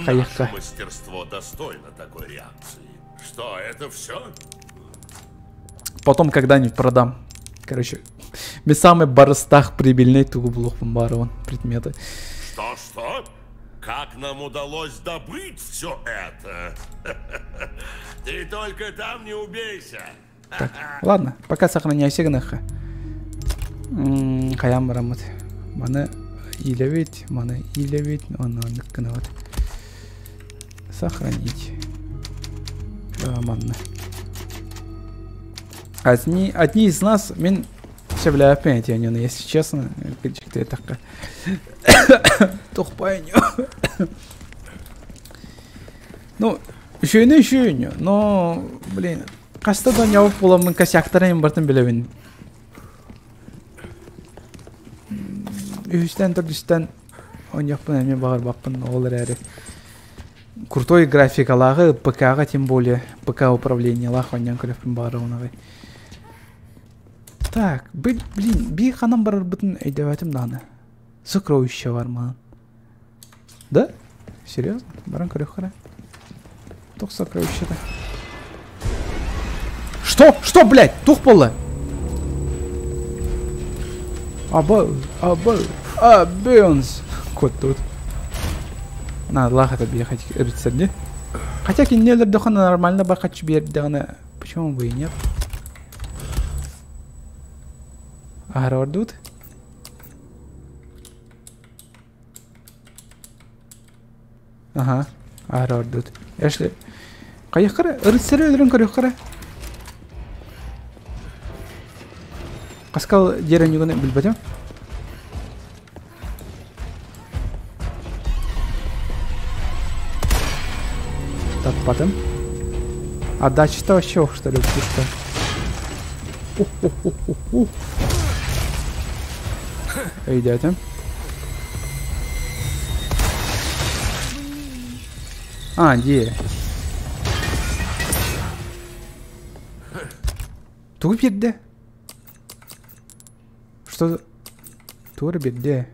хаехка. Наше мастерство достойно такой реакции. Что, это все? Потом когда-нибудь продам. Короче, мен самый барыстах прибыльный тугу булуохпун баарыбын предметы. Что-что? Как нам удалось добыть все это? Ты только там не убейся. Так, ладно, пока сохраняйся гыныха. Хайаан бараммыт. Маны илэбит, маны илэбит, оны оннук гынабыт. Сохранить. Манна. Одни, одни из нас, мин сөбүлээбэппин эти онньону, если честно, кырдьык такка. Тухпай Ну, үчүгэйни үчүгэй но, блин, хаста да оонньообут буоламмын косяктарын барытын билэбин. Үһүстэн төрдүстэн оонньуохпун эмиэ баҕарбаппын ол эрээри крутой графикалааҕы ПК-ҕа тем более ПК управлениелаах оонньоон көрүөхпүн баҕарабын аҕай. Так, блин, биир ханан барарбытын өйдөөбөтүм даҕаны. Сокровище бар маан. Да? Серьезно? Баран көрүөххэ Туох сокровище-то? Что? Что, блядь? Туох буолла? Аба, аба, абенс. Кот тут. Надо лах это бьехать рыцарь, Хотя кинелер дохана нормально бахач биэрдэҕинэ, почему бы и нет? Аһара Аха, аһара ордут. Эшли, хайыххара, рыцары өлөрөн көрүөххара. Хаскал деревнюганы билбэтим. Таппатым. Отдача-то вообще, что ли, пушка. Ух-ух-ух-ух-ух. Өйдөөтүм. А, дии. Тугу биэрдэ? Что? Тугу эрэ биэрдэ?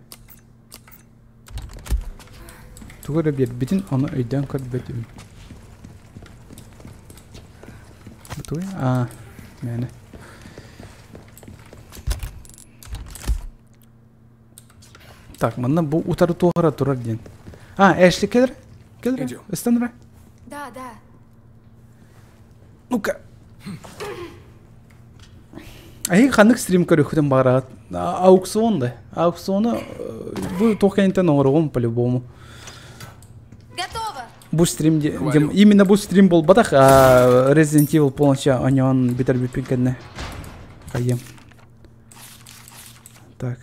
Тугу эрэ биэрбитин ону өйдөөн көрбөтүм. Тугуй? А, мээнэ. Так, манна бу утары туох эрэ турар диэн. А, Эшли кэлэр? Кэлэр? Идем. Ыстан эрэ? Да, да. Ну-ка. Эһиги ханнык стрим көрүөххүтүн баҕараҕыт? Аукцион да. Аукциону бу туох кэнниттэн оҥоруоҕум по-любому. Готово! Бу стрим Хвалю. именно бу стрим буолбатах, а Resident Evil полностью оонньоон бүтэр кэннэ. Хайым. Так.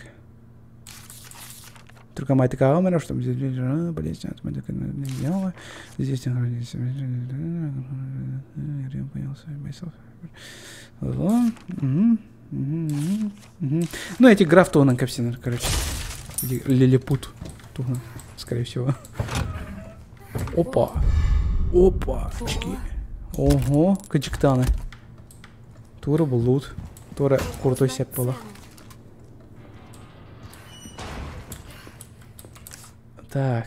Только мать камера, чтобы здесь Ну, эти граф туһунан кэпсэнэр, короче. Лилипут туһунан, скорее всего. Опа. Опа. Ого, качиктаны. Тура был лут. Тура крутой сеп была. Так.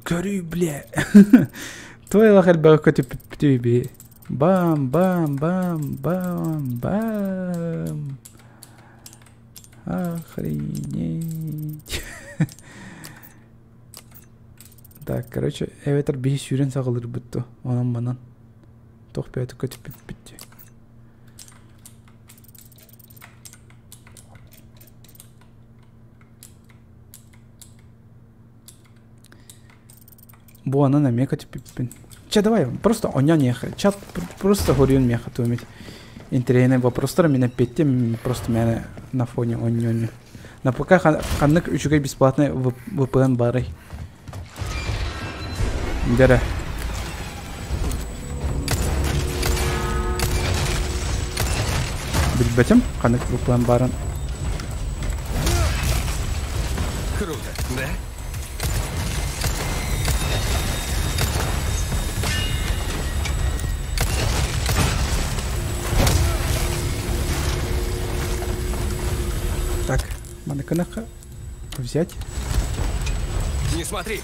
Гори, бля. Твой лахаль бакоти Бам, бам, бам, бам, бам. Охренеть. Так, короче, эбэтэр биһи сүүрэн саҕалыырбыт дуо? Онон манан. Туох бэйэтэ көтүппүппүт дии. Бу анан эмиэ көтүппүппүн. Чэ, давай, просто оонньоон иһиэхэ. Чат просто хоруйун миэхэ туумит. Интэриэһинэй вопростар мин эппиэттиэм просто мээнэ на фоне оонньоонньу. На ПК ханнык үчүгэй бесплатный VPN баарый? Дэрэ. Билбэтим ханнык VPN баарын. Круто, да? Так, маныканаха взять. Не смотри.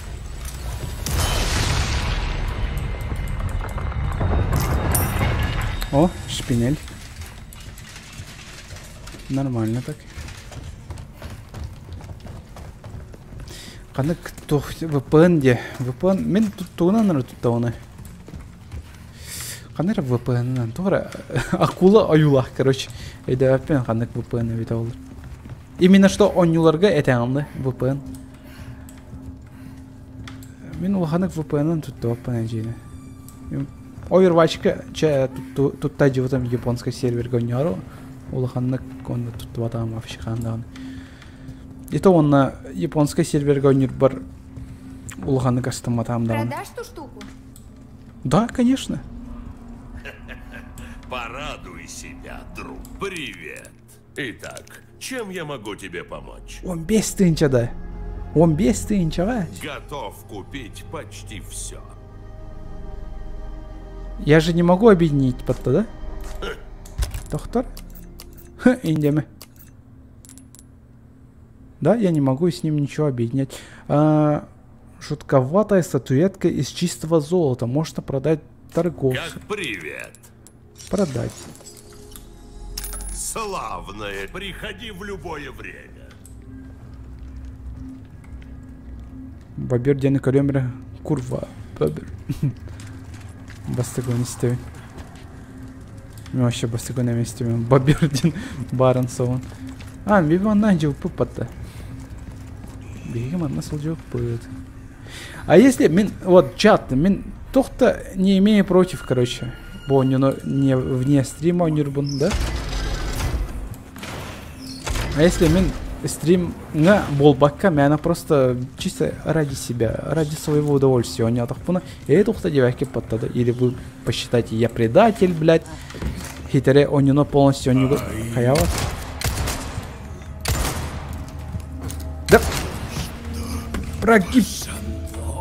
О, шпинель. Нормально так. Ханнык туох VPN диэ. VPN мин тугунан эрэ туттабыный? Ханна эрэ VPN-нан туох эрэ акула ойуулаах короче. Өйдөөбөппүн ханнык VPN эбитэ ол. Именно что оонньууларга этэҕин да VPN. Мин улаханнык VPN-ын туттубаппын эдьиийинэ. Overwatch-ка чэ тутта дьыбытым японскай сервергэ оонньоору улаханнык онно туттубатаҕым вообще хаан даҕаны. И то уонна японскай сервергэ оонньуурбар улаханнык астымматаҕым даҕаны. Продашь ту штуку? Да, конечно. Порадуй себя, друг. Привет. Итак, чем я могу тебе помочь? 15 тыһыынча да. 15 тыһыынчаҕа. Готов купить почти все. Я же не могу объединить батта, да? Доктор? Индеме. Да, я не могу с ним ничего объединять. А, жутковатая статуэтка из чистого золота. Можно продать торговцу. Как привет. Продать. Славное. Приходи в любое время. Бобер диэни көрүөм эрэ. Курва. Бобер. Бастакы истэбин. Мен вообще бастакы эмэ истэбин. Бобер диэн баарын соҕун. А, биһиги манна дьылпыппат Биһиги манна сылдьыбыппыт. А если мин вот чат мин туох не имею против, короче. Бу оонньууну не вне стрима оонньуурбун, да? А если мин стримҥа буолбакка, мээнэ просто чисто ради себя, ради своего удовольствия оонньоотохпуна, ээ туохта диэбэккэ баттада. Или вы посчитаете, я предатель, блядь. Хитэри оонньууну полностью оонньууга хайаабат. Да. Прогиб.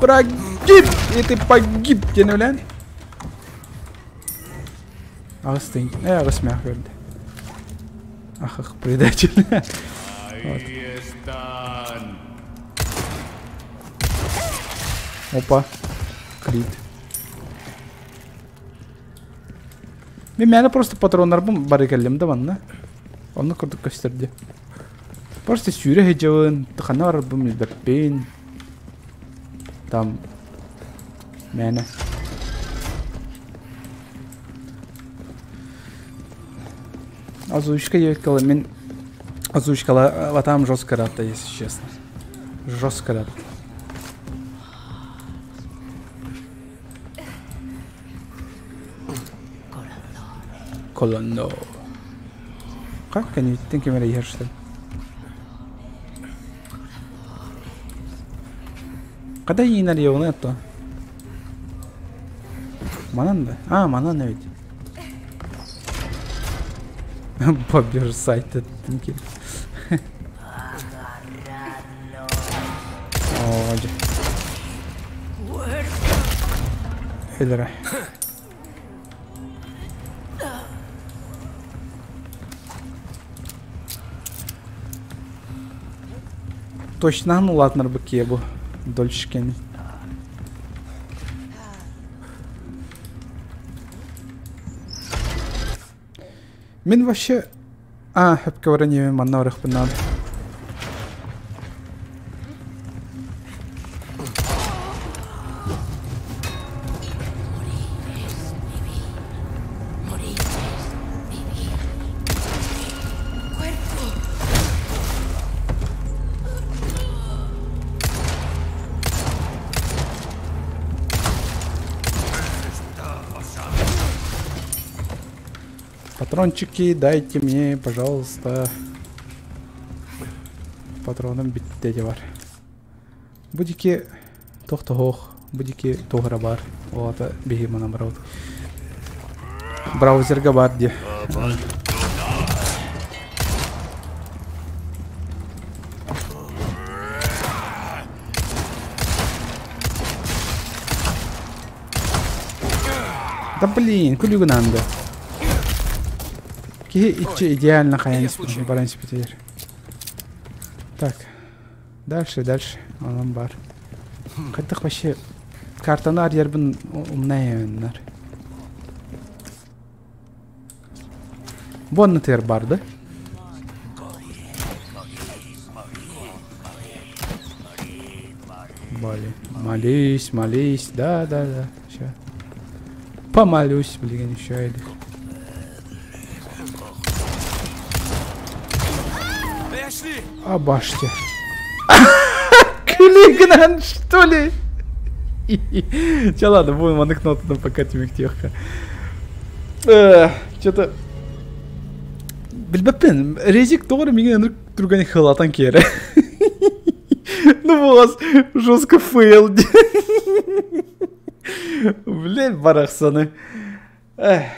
Прогиб! И ты погиб, диэн үлэн. Аҕыс тыын. Э, аҕыс мээх берди. Ах, ах, предатель. Вот. Опа. Крит. Мен мээнэ просто патроннарбын бары кэллим да манна. Онно курдук көстөрдү. Просто сүүрэ сылдьабын, ханна барарбын билбэппин. Там мээнэ. Озвучка диэбит мин озвучкалаатаам жестко ыраатта, если честно. Жестко ыраатта. Колонно. Как кэнниттэн ким эрэ иһэр что Когда иинэр йоҕуна то? Манан да? А, манан эбит. Побеж сайт еттим ки. Оо, дьэ. Өлөрө. Точно улаатынарбыт киһи бу дольщикени. Мин вообще... А, хөпкө баран иһэбин манна барыахпын наада. Патрончики дайте мне, пожалуйста. Патроным бүттэ бар. Бу диэки тохтоһуох, бу диэки туох эрэ баар. Ол аата биһиги манан барабыт. Браузерга баар дии. Да блин, күлүгүн анды. Киһи иччи идеально хайан баран испитигэр. Так. Дальше, дальше. Онон бар. Хайдах вообще картаны арыйарбын умнайыннар. Бу аннытыгар баар да? Бали. Молись, молись, да, да, да. Сейчас. Помолюсь, блин, еще или. А баште. Клигнан, что ли? Че, ладно, будем анекдотом пока тимиктеха. Что-то... Билбэппин, резик тоҕо эрэ миигин ынырык түргэн хылатан киэрэ. Ну вас жестко фейл. Блин, барахсаны. Эх.